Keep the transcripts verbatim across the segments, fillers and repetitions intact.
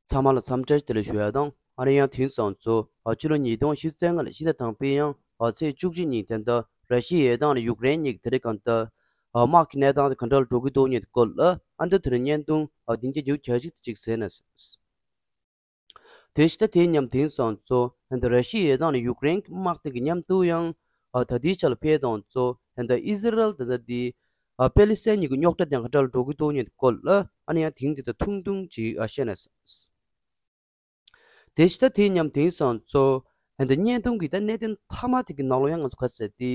ཚང་མ་ལ་འཚམས་འདྲི་བདེ་ལེགས་ཞུ་ཡ་དང་། ཨ་ནི་ཡང་དེང་སང་ཚོ་ཨ་ཕྱི་ལོ་ཉིས་སྟོང་ཉི་ཤུ་རྩ་ལྔ་ལ་ཕྱི་ཟླ་དང་པོའི་ཡང་ཨ་ཚེས་བཅུ་གཅིག་ཉིན་དེ་འདྲ་ར་ཤི་ཡའི་དང་ཡུཀ་རེན་གཉིས་ཀྱི་དེ་རིང་གང་ལྟར་ཨ་དམག་གི་གནས་སྟངས་དེ་ག་འདྲ་ལ་འགྲོ་གི་འདུག་ཉིད་སྐོར་ལ་ཨ་འདི་དེ་རིང་བརྙན་ཐུང་ཨ་བདུན་བརྒྱ་བརྒྱད་ཅུ་གྱ་གཅིག་ཅིག་གཟིགས་ན། དེ་ཕྱི་ཟླ་དེའི་མཉམ་དེང་སང་ཚོ་ཨ་འདི་ར་ཤི་ཡའི་དང་ཡུཀ་རེན་གྱི་དམག་དེ་གི་མཉམ་དུ་ཡང་ཨ་ད་ལྟའི་ཆ་ལ་ཕེབས་དང་ཚོ་ཨ་འདི་ཨི་ཟི་རལ་དེ་འདྲ་དེ་ཨ་པེ་ལི་སི་ཐན་གཉིས་ཀྱི་རྙོག་དྲ་དེ་ག་འདྲ་ལ་འགྲོ་གི་འདུག་ཉིད་སྐོར་ལ་ཨ་ནི་ཡང་དེང་དེ་ད་ཐུང་ཐུང་ཅིག་ཨ་བཤད་ན། དེ་ཕྱི་ཟླ་དེའི་མཉམ་དེང་སང་ཚོ་ཨ་འདི་བརྙན་ཐུང་གི་ད་གནད་དོན་མཐའ་མ་དེ་གི་ནང་ལོགས་ཡང་ང་ཚོ་ག་ཟེར་ཏེ་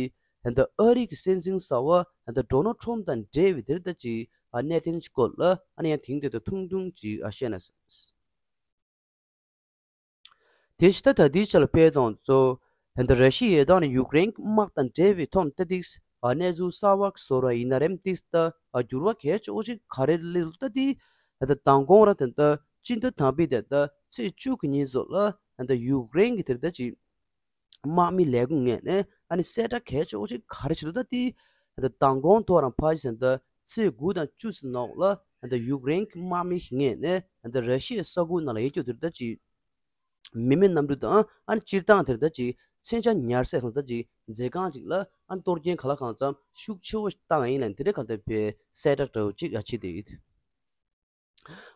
ཨ་འདི་ཨ་རི་གི་སྲིད་འཛིན་གསར་བ་ཨ་འདི་ཌོ་ནལ་ཌི་ཊམ་དང་འབྲེལ་བའི་དེར་ད་ཅིག་ཨ་གནད་དོན་ཅིག་སྐོར་ལ་ཨ་ནི་ཡང་དེང་དེ་ད་ཐུང་ཐུང་ཅིག་ཨ་བཤད་ན། དེ་ཕྱི་ཟླ་ད་ལྟའི་ཆ་ལ་ཕེབས་དང་ཚོ་ཨ་འདི་ར་ཤི་ཡའི་དང་ཡུཀ་རེན་དམག་དང་འབྲེལ་བའི་ཐོག་ནས་ད་ཏིག་ཨ་གནས་ཚུལ་གསར་བ་བཟོ་ར་ཡིན་ན་རེམ་ཏིག་ད་ཨ་འགྱུར་བ་གལ་ཆེ་བོ་ཞིག་ག་རེ་སླེབས་ད་ཏིག་ཨ་ད་མདང་དགོང་ར་དེ་ད་སྤྱི་ཟླ་དང་པོའི་དེ་ད་ཚེས་བཅུ་གི་ཉིན་ཚོ་ལ་ཨ་ད་ཡུཀ་རེན་གྱི་དེར་ད་ཅིག་དམག་མི་ལས་ཁུངས་ངོས་ནས་ཨ་ནི་གསལ་བསྒྲགས་གལ་ཆེ་བོ་ཞིག་ག་རེ་བྱེད་འདུག་ད་དེ་ད་མདང་དགོང་ཐོག་རང་ཕ་ཞིག་ད་ཚེས་དགུ་དང་བཅུ་ཚོ་ནང་ལ་ད་ཡུཀ་རེན་གྱི་དམག་མི་ཞིག་ངོས་ནས་ད་ར་ཤི་ཡའི་ས་ཁུལ་ནང་ལ་ཡོད་རྒྱུ་དེར་ད་ཅིག་མི་མེད་གནམ་གྲུ་དང་ཨ་ནི་སྤྱིར་བཏང་དེར་ད་ཅིག་མཚོན་ཆ་ཉར་སའི་ད་ཅིག་མཛོད་ཁང་ཅིག་ལ་ཨ་ནི་གཏོར་སྐྱོན་ག་ལ་གང་འཚམ་ཤུགས་ཆེ་བོ་ཞིག་བཏང་ཡིན་ལ་དེ་འདྲ་གང་ལྟར་བའི་གསལ་བསྒྲགས་འདྲ་བོ་ཅིག་ཡ་བྱེད་དེ་ཡོད།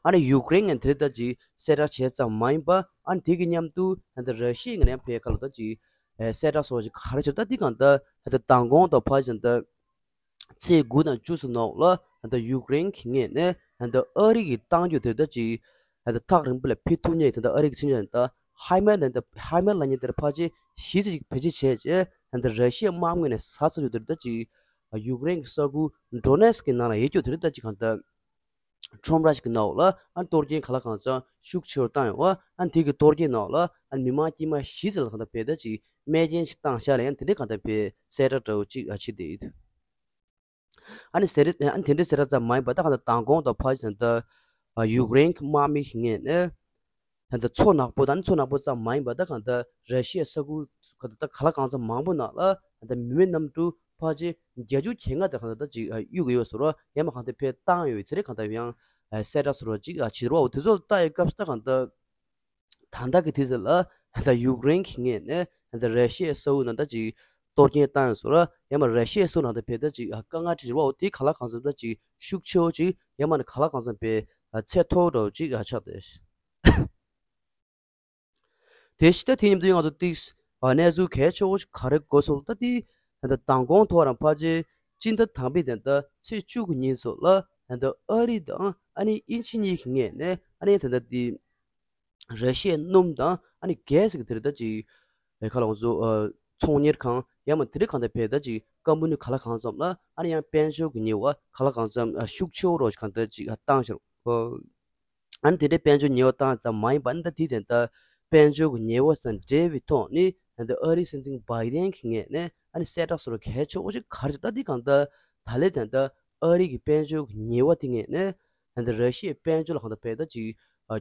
ཨ་ནི་ཡུཀ་རེན་ངས་དེ་ལྟ་ཅིག་གསལ་བསྒྲགས་བྱས་ཙམ་མ་ཡིན་པ་ཨ་ནི་དེ་གི་མཉམ་དུ་ཨ་ནི་ར་ཤི་ཡ་ངས་ནས་ཕེ་ཁ་ལ་ད་ཅིག་ཨེ་གསལ་བསྒྲགས་སོགས་ཅིག་ག་རེ་བྱས་ད་འདི་གང་ལྟར་ཨ་ནི་མདང་དགོང་དང་ཕ་ཞིག་ད་ཚེས་དགུ་དང་བཅུ་ཚོ་ནང་ལ་ཨ་ནི་ཡུཀ་རེན་གྱི་ངོས་ནས་ཨ་ནི་ཨ་རི་གི་གཏང་རྒྱུ་དེ་ད་ཅིག་ཨ་ནི་ཐག་རིང་པོ་ལ་ཕེབས་ཐུབ་ཉེ་དེ་ད་ཨ་རི་གི་ཚིག་ཉེ་ད་ཧའི་མར་ལ་ད་ཧའི་མར་ལ་ཉེ་དེར་ཕ་ཅིག་གཞི་རྩ་ཅིག་བེད་སྤྱོད་བྱས་རྗེས་ཨ་ནི་ར་ཤི་ཡའི་དམག་མི་ནས་ཟ་ཚར་རྒྱུ་དེ་ད་ཅིག་ཡུཀ་རེན་གྱི་ས་ཁུལ་ཌོ་ནེ་སི་ཀི་ནང་ལ་ཡོད་རྒྱུ་དེ་ད་ཅིག་གང་ལྟར། ཁྲོམ་ར་ཞིག་གི་ནང་ལ་ཨ་གཏོར་སྐྱོན་ག་ལ་གང་འཚམ་ཤུགས་ཆེ་བར་བཏང་ཡོང་བ་ཨ་དེ་གི་གཏོར་སྐྱོན་ནང་ལ་ཨ་མི་མང་དཀྱུས་མ་བཞི་ཙམ་ལ་གང་ལྟར་བས་ད་ཅིག་རྨས་སྐྱོན་ཞིག་བཏང་བཞག་ལ་ཡང་དེ་འདྲའི་གང་ལྟར་བས་གསལ་བསྒྲགས་འདྲ་བོ་ཅིག་ཨ་བྱེད་དེ་ཡོད། ཨ་ནི་གསལ་རེད་ཨ་ནི་དེ་འདྲའི་གསལ་བསྒྲགས་ཙམ་མ་ཡིན་པ་ད་གང་ལྟར་མདང་དགོང་དང་ཕ་ཞིག་ད་ཡུཀ་རེན་གྱི་དམག་མི་ཞིག་ངོས་ནས། ད་ལྟ་མཚོ་ནག་པོ་དང་མཚོ་ནག་པོ་ཙམ་མ་ཡིན་པ་ད་གང་ལྟར་ར་ཤི་ཡའི་ས་ཁུལ་ག་ད་ག་ལ་གང་འཚམ་མང་པོ་ནང་ལ་ད་ལྟ་མི་མེད་གནམ་གྲུ་ཕལ་ཆེར་བརྒྱད་ཅུ་གྱ་ལྔ་དེ་གང་ལྟར་ད་ཅིག་གཡུག་གི་ཡོད་ཟེར་རོ། ཡང་མ་གང་ལྟར་ཕེ་བཏང་ཡོད་དེ་རེད། གང་ལྟར་ཡང་གསལ་བསྒྲགས་ཟེར་རོ་ཅིག་བྱེད་རོ། དེ་ཚོ་ལ་ལྟ་ཡི་སྐབས་སུ་ད་གང་ལྟར་ད་ལྟ་གི་དུས་ཚོད་ལ་ད་ཡུཀ་རེན་གྱི་ངོས་ནས་ད་ར་ཤི་ཡའི་ས་ཁུལ་ནང་ད་ཅིག་གཏོར་སྐྱོན་བཏང་ཡོད་ཟེར་རོ། ཡང་མ་ར་ཤི་ཡའི་ས་ཁུལ་ནང་ད་ཕེ་ད་ཅིག་དཀའ་ངལ་འཕྲད་རོ། དེ་ག་ལ་གང་འཚམ་ད་ཅིག་ཤུགས་ཆེ་བོ་ཅིག་ཡང་མ་ནི་ག་ལ་གང་འཚམ་ཕེ་ཚད་མཐོ་བོ་འདྲ་བོ་ཅིག་ཆགས་ཏེ། དེ་ཕྱི་ད་དེ་མཉམ་དུ་ང་ཚོ་ཏིག་གནས་ཚུལ་གལ་ཆེ་བོ་ཞིག་ག་རེ་གོ་སོང་ད་དེ་ད་ལྟ་མདང་དགོང་ཐོག་རང་ཕལ་ཆེར་སྤྱི་ཟླ་དང་པོའི་དེ་ད་ཚེས་བཅུ་གི་ཉིན་ཚོ་ལ་ད་ལྟ་ཨ་རི་དང་ཨ་ནི་དབྱིན་ཇི་གཉིས་ཀྱི་ངོས་ནས་ཨ་ནི་ད་ལྟ་དེ་ར་ཤི་ཡའི་སྣུམ་དང་ཨ་ནི་གྷེ་སི་གི་དེ་རེད་ད་ཅིག་ཨེ་ཁ་ལ་ང་ཚོ་ཚོང་གཉེར་ཁང་ཡང་མ་དེ་རིང་གང་ལྟར་བས་ད་ཅིག་ཀམ་པ་ནི་ག་ལ་གང་འཚམ་ལ་ཨ་ནི་ཡང་དཔལ་འབྱོར་གྱི་ཉེས་པ་ག་ལ་གང་འཚམ་ཤུགས་ཆེ་བོ་རོ་ཞིག་གང་ལྟར་ཅིག་བཏང་ཤག་རོ། ཨ་ནི་དེ་འདྲའི་དཔལ་འབྱོར་ཉེས་པ་བཏང་ཙམ་མ་ཡིན་པ་ཨ་ནི་ད་དེ་དེ་ལྟར་དཔལ་འབྱོར་གྱི་ཉེས་པ་དང་འབྲེལ་བའི་ཐོག་ནས་ཨ་ནི་ཨ་རིའི་སྲིད་འཛིན་བྷའི་ཌེན་གྱི་ངོས་ནས་ཨ་ནི་གསལ་བསྒྲགས་སོགས་གལ་ཆེ་བོ་ཞིག་ག་རེ་ཞིག་ད་འདི་གང་ལྟར་ད་ལས་དེ་ལྟར་ཨ་རི་གི་དཔལ་འབྱོར་གྱི་ཉེས་པ་དེ་ངོས་ནས་ཨ་ནི་ར་ཤི་ཡའི་དཔལ་འབྱོར་ལ་གང་ལྟར་བས་ད་ཅིག་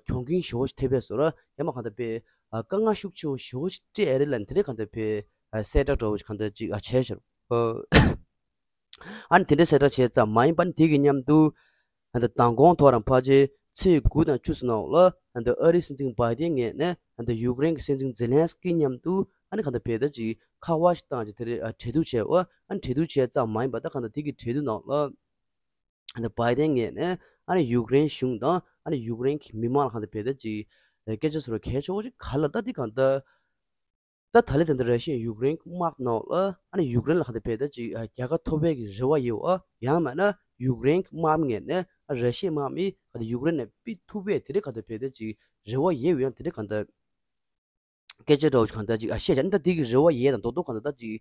གྱོང་གུན་ཞེ་བོ་ཞིག་ཐེབས་པས་སོ་ར་ཡང་མ་གང་ལྟར་བས་དཀའ་ངལ་ཤུགས་ཆེ་བོ་ཞེ་བོ་ཞིག་སྤྲད་རེད་ལ་དེ་འདྲའི་གང་ལྟར་བས་གསལ་བསྒྲགས་འདྲ་བོ་ཞིག་གང་ལྟར་ཅིག་བྱས་ཤག་ཨ་ནི་དེ་འདྲའི་གསལ་བསྒྲགས་བྱས་ཙམ་མ་ཡིན་པ་ནི་དེ་གི་མཉམ་དུ་ཨ་ནི་མདང་དགོང་ཐོག་རང་ཕལ་ཆེར་ཚེས་དགུ་དང་བཅུ་ཙམ་ནང་ལ་ཨ་ནི་ཨ་རིའི་སྲིད་འཛིན་བྷའི་ཌེན་ངོས་ནས་ཨ་ནི་ཡུཀ་རེན་གྱི་སྲིད་འཛིན་ཛེ་ལན་སི་ཀི་མཉམ་དུ་ཨ་ནི་གང་ལྟར་བས་ད་ཅིག་ཁ་པར་ཞིག་བཏང་ཅིག་དེ་རེད་ཨ་གྲོས་བསྡུར་བྱས་འོ། ཨ་ནི་གྲོས་བསྡུར་བྱས་ཙམ་མ་ཡིན་པ་ད་གང་ལྟར་དེ་གི་གྲོས་བསྡུར་ནང་ལ་ཨ་ནི་བྷའི་ཌེན་ངོས་ནས་ཨ་ནི་ཡུཀ་རེན་གཞུང་དང་ཨ་ནི་ཡུཀ་རེན་གྱི་མི་མང་ལ་གང་ལྟར་བས་ད་ཅིག་སྐད་ཆ་ཟེར་བ་གལ་ཆེ་བོ་ཞིག་ག་ལ་ད་འདི་གང་ལྟར། ད་ད་ལས་ད་ལྟ་ར་ཤི་ཡ་ཡུཀ་རེན་དམག་ནང་ལ་ཨ་ནི་ཡུཀ་རེན་ལ་གང་ལྟར་བས་ད་ཅིག་རྒྱལ་ཁ་ཐོབ་པའི་གི་རེ་བ་ཡོད་ཨ། ཡང་མིན་ན་ཡུཀ་རེན་དམག་མི་ངོས་ནས་ཨ་ར་ཤི་ཡའི་དམག་མི་གང་ལྟར་ཡུཀ་རེན་ནས་ཕུད་ཐུབ་པའི་དེ་འདྲའི་གང་ལྟར་བས་ད་ཅིག་རེ་བ་ཡོད་ཡང་དེ་འདྲའི་གང་ལྟར་སྐད་ཆ་འདྲ་བོ་ཞིག་གང་ལྟར་ཅིག་ཨ་བཤད་བྱས་ནི་ད་འདི་གི་རེ་བ་ཡོད་དང་རྡོག་རྡོག་གང་ལྟར་ད་ཅིག་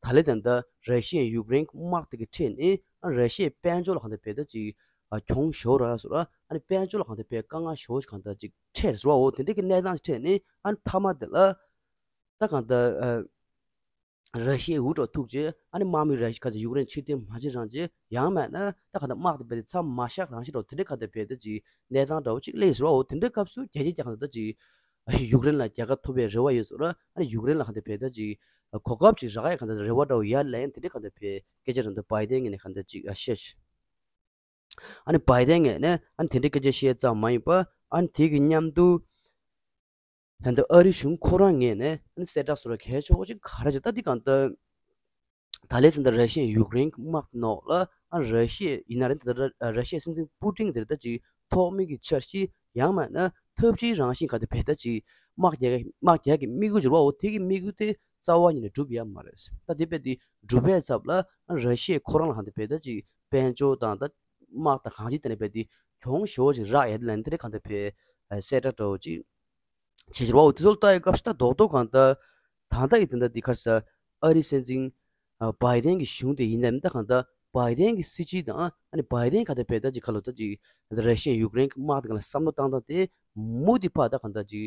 ད་ལས་ད་ལྟ་ར་ཤི་ཡ་ཡུཀ་རེན་དམག་དེ་གི་ཁྲིད་ནས་ཨ་ར་ཤི་ཡའི་དཔལ་འབྱོར་ལ་གང་ལྟར་བས་ད་ཅིག་ཨ་གྱོང་ཞོ་ར་སོ་ར་ཨ་ནི་དཔལ་འབྱོར་ལ་གང་ལྟར་བས་དཀའ་ངལ་ཞོ་ཞིག་གང་ལྟར་ཅིག་འཕྲད་རེད་ཟེར་བའོ། དེ་འདྲའི་གི་གནས་སྟངས་ཤིག་འཕྲད་ནས་ཨ་ནི་མཐའ་མ་དེ་ལ་ད་གང་ལྟར་ཨ་ར་ཤི་ཡའི་འུ་ཐུག་རྗེས་ཨ་ནི་དམག་མི་ར་ཤི་ཁ་ཚ་ཡུཀ་རེན་ཕྱིར་འཐེན་མ་བྱེད་རང་རྗེས་ཡང་མིན་ན་ད་གང་ལྟར་དམག་དེ་བས་ཏེ་མཚམས་མ་བཞག་རང་ཤི་རོ་དེ་འདྲའི་གང་ལྟར་བས་ད་ཅིག་གནས་སྟངས་འདྲ་བོ་ཅིག་སླེབས་ཟེར་བའོ། དེ་འདྲའི་སྐབས་སུ་རྒྱལ་སྤྱིའི་རྒྱལ་ཁབ་ད་ཅིག་ཡུཀ་རེན་ལ་རྒྱལ་ཁ་ཐོབ་པའི་རེ་བ་ཡོད་ཟེར་ར་ཨ་ནི་ཡུཀ་རེན་ལ་གང་ལྟར་བས་ད་ཅིག་གོ་སྐབས་ཅིག་རག་ཡ་གང་ལྟར་རེ་བ་འདྲ་བོ་ཡ་ལན་དེ་འདྲའི་གང་ལྟར་བས་སྐད་ཆ་རང་ད་བྷའི་ཌེན་ངོས་ནས་གང་ལྟར་ཅིག་ཨ་བཤད། ཨ་ནི་བྷའི་ཌེན་ངོས་ནས་ཨ་ནི་དེ་འདྲའི་སྐད་ཆ་བཤད་ཙམ་མ་ཡིན་པ་ ཨ་ནི་དེ་གི་མཉམ་དུ་ད་ལྟ་ཨ་རི་གཞུང་ཁོ་རང་ངོས་ནས་ཨ་ནི་གསལ་བསྒྲགས་སོགས་གལ་ཆེ་བོ་ཅིག་ག་རེ་བྱས། ད་འདི་གང་ལྟར་ད་ལན་ད་ལྟ་ར་ཤི་ཡ་ཡུཀ་རེན་གྱི་དམག་གི་ནང་ལ་ཨ་ར་ཤི་ཡ་ཡིན་ན་རེད། ད་ལྟ་ར་ཤི་ཡའི་སྲིད་འཛིན་པུ་ཏིན་དེ་ད་ཅིག་ཐོག་མའི་གི་འཆར་གཞི་ཡང་མིན་ན་འཐབ་ཇུས་རང་བཞིན་ག་དེ་བས་ད་ཅིག་དམག་རྒྱག་དམག་རྒྱག་གི་དམིགས་ཡུལ་འགྱུར་བའོ། དེ་གི་དམིགས་ཡུལ་དེ་རྩ་བ་ཉིད་ནས་འགྲུབ་ཡ་མ་རེད། ད་དེ་བས་དེ་འགྲུབ་པའི་ཚབ་ལ་ཨ་ར་ཤི་ཡ་ཁོ་རང་ལ་གང་དེ་བས་ད་ཅིག་དཔལ་འབྱོར་དང་ད་དམག་དང་གང་ཅི་དེ་ནས་བས་དེ་གྱོང་ཞེ་བོ་ཅིག་རག་ཡ་དེ་ལན་དེ་རེད། གང་དེ་བས་གསལ་བསྒྲགས་འདྲ་བོ་ཅིག་བྱེད་ཀྱི་རེད་བ། འོ་དེ་ཚོ་ལ་ལྟ་ཡི་སྐབས་སུ་ད་རྡོག་རྡོག་གང་ལྟར་ད་ལྟ་ཡི་དེ་འདྲ་འདི་ག་རེ་ཟེར། ཨ་རིའི་སྲིད་འཛིན་ཨ་བྷའི་ཏན་གྱི་གཞུང་དེ་ཡིན་ནའི་ད་གང་ལྟར་བྷའི་ཏན་གྱི་སྲིད་བྱུས་དང་ཨ་ནི་བྷའི་ཏན་ག་དེ་བས་ད་ཅིག་ག་ལོ་ད་ཅིག་ར་ཤི་ཡ་ཡུཀ་རེན་གྱི་དམག་དེ་ག་ལ་བསམ་བློ་བཏང་སྟངས་དེ་མུ་མཐུད་ཕར་ད་གང་ལྟར་ཅིག་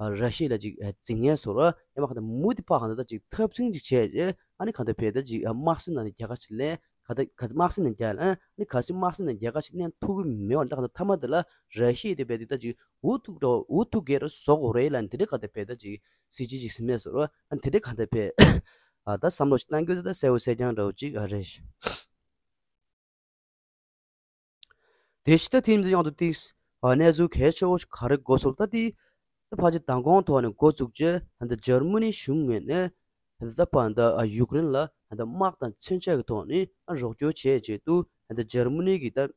ཨ་ར་ཤི་ཡ་ལ་ཅིག་ཨ་འཛིང་ངན་བཟོ་ར་ཡང་མ་གང་ལྟར་མུ་མཐུད་ཕར་གང་ལྟར་ད་ཅིག་འཐབ་འཛིང་ཅིག་བྱས་རྗེས་ཨ་ནི་གང་ལྟར་བས་ད་ཅིག་ཨ་དམག་སྲིད་ནང་ནས་རྒྱལ་ཁ་ཅིག་ལེན། ག་ད་ག་དམག་སྲིད་ནས་རྒྱལ་ཨ་ནི་ག་སྲིད་དམག་སྲིད་ནས་རྒྱལ་ཁ་ཞིག་ལེན་ཐུབ་ཀྱི་མེད་པ་འདྲ། ག་ད་མཐའ་མ་དེ་ལ་ར་ཤི་ཡ་དེ་བས་དེ་ད་ཅིག་འུ་ཐུག་འགྲོ་འུ་ཐུག་གེ་ར་བཟོ་དགོས་རེད་ལ་དེ་འདྲ་ག་ད་བས་ད་ཅིག་སྲིད་ཇུས་ཅིག་ཟིན་མེད་བཟོ་ར་ཨ་ནི་དེ་འདྲ་ག་ད་བས་ཨ་ད་བསམ་བློ་ཞིག་བཏང་རྒྱུ་དེ་ད་གསལ་བོ་གསལ་རྐྱང་འདྲ་བོ་ཅིག་ཨ་རེད། དེ་ཕྱི་ད་ཐེངས་འདི་ཡང་དུ་ཏིས་ཨ་གནས་ཚུལ་གལ་ཆེ་བོ་ཞིག་ག་རེ་གོ་སོང་ད་དེ། ད་ཕལ་ཆེར་མདང་དགོང་ཐོག་ནས་འགོ་བཙུགས་རྗེས་ད་ལྟ་འཇར་མ་ནི་གཞུང་ངོས་ནས་ད་ལྟ་ད་ཕར་ད་ཡུཀ་རེན་ལ་ད་དམག་དང་མཚོན་ཆ་གི་ཐོག་ནས་རོགས་སྐྱོར་བྱས་རྗེས་དུ་ད་ལྟ་འཇར་མ་ནི་གི་ད་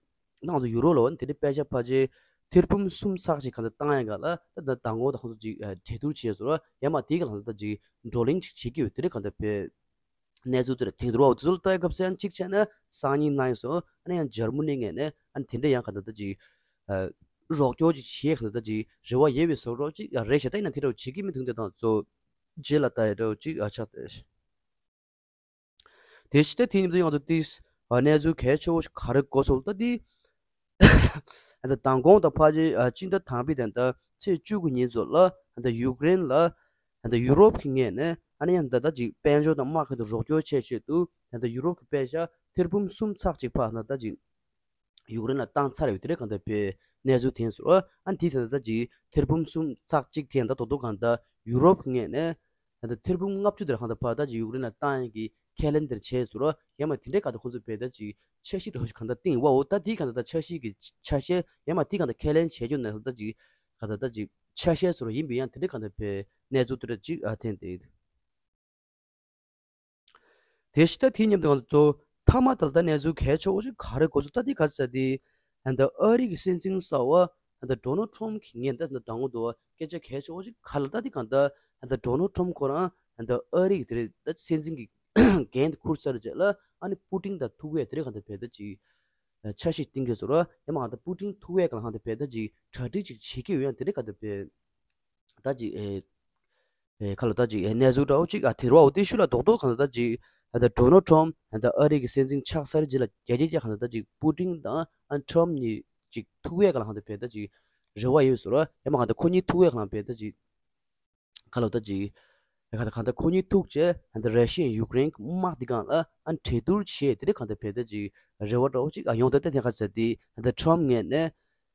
ནང་དུ་ཡུ་རོབ་ལ་བ་དེ་འདྲའི་པེ་ཤ་ཕལ་ཆེར་ཐེར་འབུམ་གསུམ་ཚག་ཅིག་ག་ད་བཏང་ཡ་ག་ལ་ད་ད་མདང་དགོང་ད་ཁོང་ཚོ་ཅིག་གྲོས་བསྡུར་བྱས་སོང་ར་ཡ་མ་དེ་ག་ལ་ད་ཅིག་བགྲོ་གླེང་ཅིག་བྱེད་ཀྱི་ཡོད། དེ་འདྲ་ག་ད་བས། གནས་ཚུལ་དེ་ལ་དེང་དུ་རོགས་དེ་ཚོ་ལ་ལྟ་སྐབས་སུ་ཡང་གཅིག་བྱས་ན་སང་ཉིན་གནངས་ཉིན་སོང་ཨ་ནི་ཡང་འཇར་མ་ནི་ངོས་ནས་ཨ་ནི་དེ་འདྲ་ཡང་ག་ད་ལྟ་ཅིག་རོགས་སྐྱོར་ཅིག་བྱེད་ག་ད་ལྟ་ཅིག་རེ་བ་ཡོད་པའི་བཟོ་འདྲ་ཅིག་རེད་ཤག་ད་ཡིན་ན་དེ་འདྲ་བྱེད་ཀྱི་མི་འདུག་དེ་དང་གཙོ་རྗེས་ལ་ལྟ་ཡ་འདྲ་ཅིག་ཨ་ཆགས་ཏེ། དེ་ཕྱི་ད་དེ་ཉིན་དུ་ཡང་དུ་ཏིས་གནས་ཚུལ་གལ་ཆེ་བོ་ཞིག་ག་རེ་གོ་སོང་ད་དེ། ཨ་ད་མདང་དགོང་དང་ཕལ་ཆེར་ཨ་སྤྱི་ཟླ་དང་པོའི་ད་ལྟ་ཚེས་བཅུ་དགུ་ཉིན་ཚོ་ལ་ཨ་ད་ཡུཀ་རེན་ལ་ཨ་ད་ཡུ་རོབ་ཀྱི་ངོས་ནས་ཨ་ནི་ཡང་ད་ལྟ་ཅིག་དཔལ་འབྱོར་དང་དམག་གི་ཐོག་རོགས་སྐྱོར་བྱས་ཆེད་དུ་ཨ་ད་ཡུ་རོབ་ཀྱི་པེ་ཤ་ཐེར་འབུམ་གསུམ་ཚག་ཅིག་ཕར་ད་ལྟ་ཅིག་ཡུཀ་རེན་ལ་བཏང་ཚར་ཡོད། དེ་རེད་གང་ལྟར་བས་གནས་ཚུལ་ཐོན་སོང་ཨ་ནི་དེ་ད་ལྟ་ཅིག་ཐེར་འབུམ་གསུམ་ཚག་ཅིག་དེ་ད་དོ་དོ་གང་ལྟར་ཡུ་རོབ་ཀྱི་ངོས་ནས་ད་ལྟ་ཐེར་འབུམ་ལྔ་བཅུ་དེར་གང་ལྟར་ཕར་ད་ཅིག་ཡུཀ་རེན་ལ་བཏང་ཡག་གི་ཁས་ལེན་དེར་བྱས་སོང་ར་ཡང་མ་དེ་འདྲའི་ག་ད་ཁོང་ཚོ་བས་ད་ཅིག་འཆར་གཞི་འདྲ་བོ་ཞིག་གང་ལྟར་བཏིང་བའོ། ད་དེའི་གང་ལྟར་ད་འཆར་གཞི་གི་འཆར་གཞི་ཡང་མ་དེའི་གང་ལྟར་ཁས་ལེན་བྱས་རྒྱུ་ན་ད་ཅིག་ག་ད་ད་ཅིག་ཆ་ཤས་སོང་ར་ཡིན་པས་ཡང་དེ་འདྲའི་གང་ལྟར་བས་གནས་ཚུལ་དེ་འདྲ་ཅིག་ཨ་ཐོན་ཏེ། དེ་ཕྱི་ད་དེའི་མཉམ་དུ་ང་ཚོ་མཐའ་མ་ད་ལྟ་གནས་ཚུལ་གལ་ཆེ་བོ་ཞིག་ག་རེ་གོ་སོང་ད་དེ་ག་ཚ་དེ་ད་ཨ་རི་གི་སྲིད་འཛིན་གསར་བ་ད་ཌོ་ནལ་ཊམ་གྱི་ངས་ད་ད་དང་པོ་དུ་སྐད་ཆ་གལ་ཆེ་བོ་ཞིག་ག་ལ་ད་དེ་གང་ད་ད་ཌོ་ནལ་ཊམ་ཁོ་རང་ད་ཨ་རི་གི་དེ་རེད་ད་སྲིད་འཛིན་གྱི་འགན་དེ་འཁུར་ཚར་རྗེས་ལ་ཨ་ནི་པུ་ཏིན་དང་ཐུག་པའི་དེ་རེད་གང་ད་བས་ད་ཅིག་འཆར་གཞི་བཏིང་གི་སོང་ར་ཡང་མ་གང་ད་པུ་ཏིན་ཐུག་པའི་གང་ལ་གང་ད་བས་ད་ཅིག་གྲ་སྒྲིག་ཅིག་བྱེད་ཀྱི་ཡོད། ཡང་དེ་རེད་གང་ད་བས། ད་ཅིག་ཨེ་ཨེ་ཁ་ལོ་ད་ཅིག་ཨེ་གནས་ཚུལ་འདྲ་བོ་ཅིག་ཨ་དེ་རུ་བ་འོ་དེ་ཤུལ་ལ་རྡོག་རྡོག་གང་ད་ད་ཅིག་ཨ་ད་ཌོ་ནལ་ཊམ་ཨ་ད་ཨ་རི་གི་སྲིད་འཛིན་ཆགས་ཚར་རྗེས་ལ་རྒྱ་རྒྱ་རྒྱ་གང་ད་ད་ཅིག་པུ་ཏིན་དང་ཨ་ཊམ་གཉིས་ཅིག་ཐུག་པའི་གང་ལ་གང་ད་བས་ད་ཅིག་རེ་བ་ཡོད་ཟེར་ར་ཡང་མ་གང་ད་ཁོ་གཉིས་ཐུག་པའི་གང་ལ་བས་ད་ཅིག་ཁ་ལོ་ད་ཅིག་ཨེ་གང་ད་གང་ད་ཁོ་གཉིས་ཐུག་རྗེས་ཨ་ད་ར་ཤི་ཡ་ཡུཀ་རེན་གི་དམག་འདི་གང་ལ་ཨ་གྲོས་བསྡུར་བྱས་དེ་རིང་གང་ད་བས་ད་ཅིག་རེ་བ་འདྲ་བོ་ཅིག་ཨ་ཡོང་ད་ད་དེ་ག་ཚ་དེ་ཨ་ད་ཊམ་ངོས་ནས།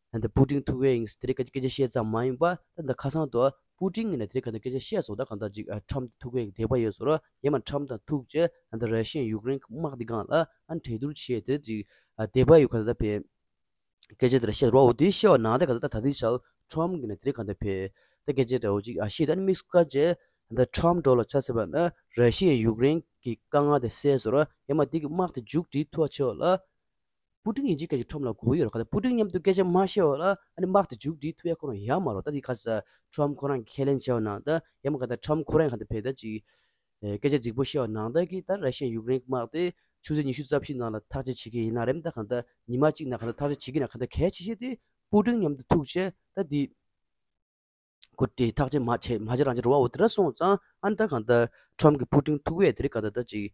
ད་ལྟ་པུ་ཏིན་ཐུག་པའི་ཡིན་དེ་རིང་སྐད་ཆ་བཤད་ཙམ་མ་ཡིན་པ་ད་ལྟ་ཁ་སང་དུ་པུ་ཏིན་ངོས་ནས་དེ་རིང་ག་ད་སྐད་ཆ་བཤད་སོང་ད་གང་ལྟར་ཅིག་ཨ་ཊམ་ཐུག་པའི་དད་པ་ཡོད་སོང་ར་ཡང་མ་ཊམ་དང་ཐུག་རྗེས་ད་ལྟ་ར་ཤི་ཡ་ཡུཀ་རེན་དམག་འདི་སྒང་ལ་ཨ་གྲོས་བསྡུར་བྱས་དེ་ཅིག་ཨ་དད་པ་ཡོད་ག་ད་ལྟ་བས་སྐད་ཆ་དེ་ར་བཤད་རོགས་འོ་དེ་བཤད་བ་ནང་ད་ག་ད་ད་དེ་ཆ་ཊམ་ངོས་ནས་དེ་རིང་ག་ད་བས་ད་སྐད་ཆ་འདྲ་བོ་ཅིག་ཨ་བཤད་ད་ནི་དམིགས་སུ་བཀར་རྗེས་ད་ལྟ་ཊམ་འགྲོ་ལ་ཆ་ཟེར་བ་ན་ར་ཤི་ཡ་ཡུཀ་རེན་གྱི་དཀའ་ངལ་དེ་སེལ་སོང་ར་ཡང་མ་དེ་གི་དམག་དེ་མཇུག་སྒྲིལ་ཐུབ་པ་བྱེད་བ་ལ། པུ་ཏིན་ཡིན་གཅིག་སྐད་ཆ་ཊམ་ལ་གོ་གི་ཡོད་རེད། ག་ད་པུ་ཏིན་མཉམ་དུ་སྐད་ཆ་མ་བཤད་བ་ལ་ཨ་ནི་དམག་དེ་མཇུག་སྒྲིལ་ཐུབ་ཡ་ཁོ་རང་ཡ་མ་རོ། ད་དེ་ག་ས་ཊམ་ཁོ་རང་གི་ཁས་ལེན་བྱས་བ་ནང་ད་ཡ་མ་ག་ད་ཊམ་ཁོ་རང་ག་ད་བས་ད་ཅིག་ཨེ་སྐད་ཆ་རྫིག་པོ་བཤད་བ་ནང་ད་གི་ད་ར་ཤི་ཡ་ཡུཀ་རེན་གི་དམག་དེ་ཆུ་ཚོད་ཉི་ཤུ་རྩ་བཞི་ནང་ལ་ཐག་གཅོད་བྱེད་ཀྱི་ཡིན་ན་རེད། ད་ག་ད་ཉི་མ་གཅིག་ནང་ག་ད་ཐག་གཅོད་བྱེད་ཀྱི་ན་ག་ད་གལ་ཆེ་ཤོས་དེ་པུ་ཏིན་མཉམ་དུ་ཐུག་བྱས་ད་དེ། ཁོ་དེ་ཐག་གཅོད་མ་བྱེད་མ་བྱེད་རང་བྱེད་རོ་བ་འོ་དེ་འདྲ་སོང་ཙང་ཨ་ནི་ད་གང་ལྟར་ཊམ་གྱིས་པུ་ཏིན་ཐུག་པའི་དེ་རིང་ག་ད་ད་ཅིག་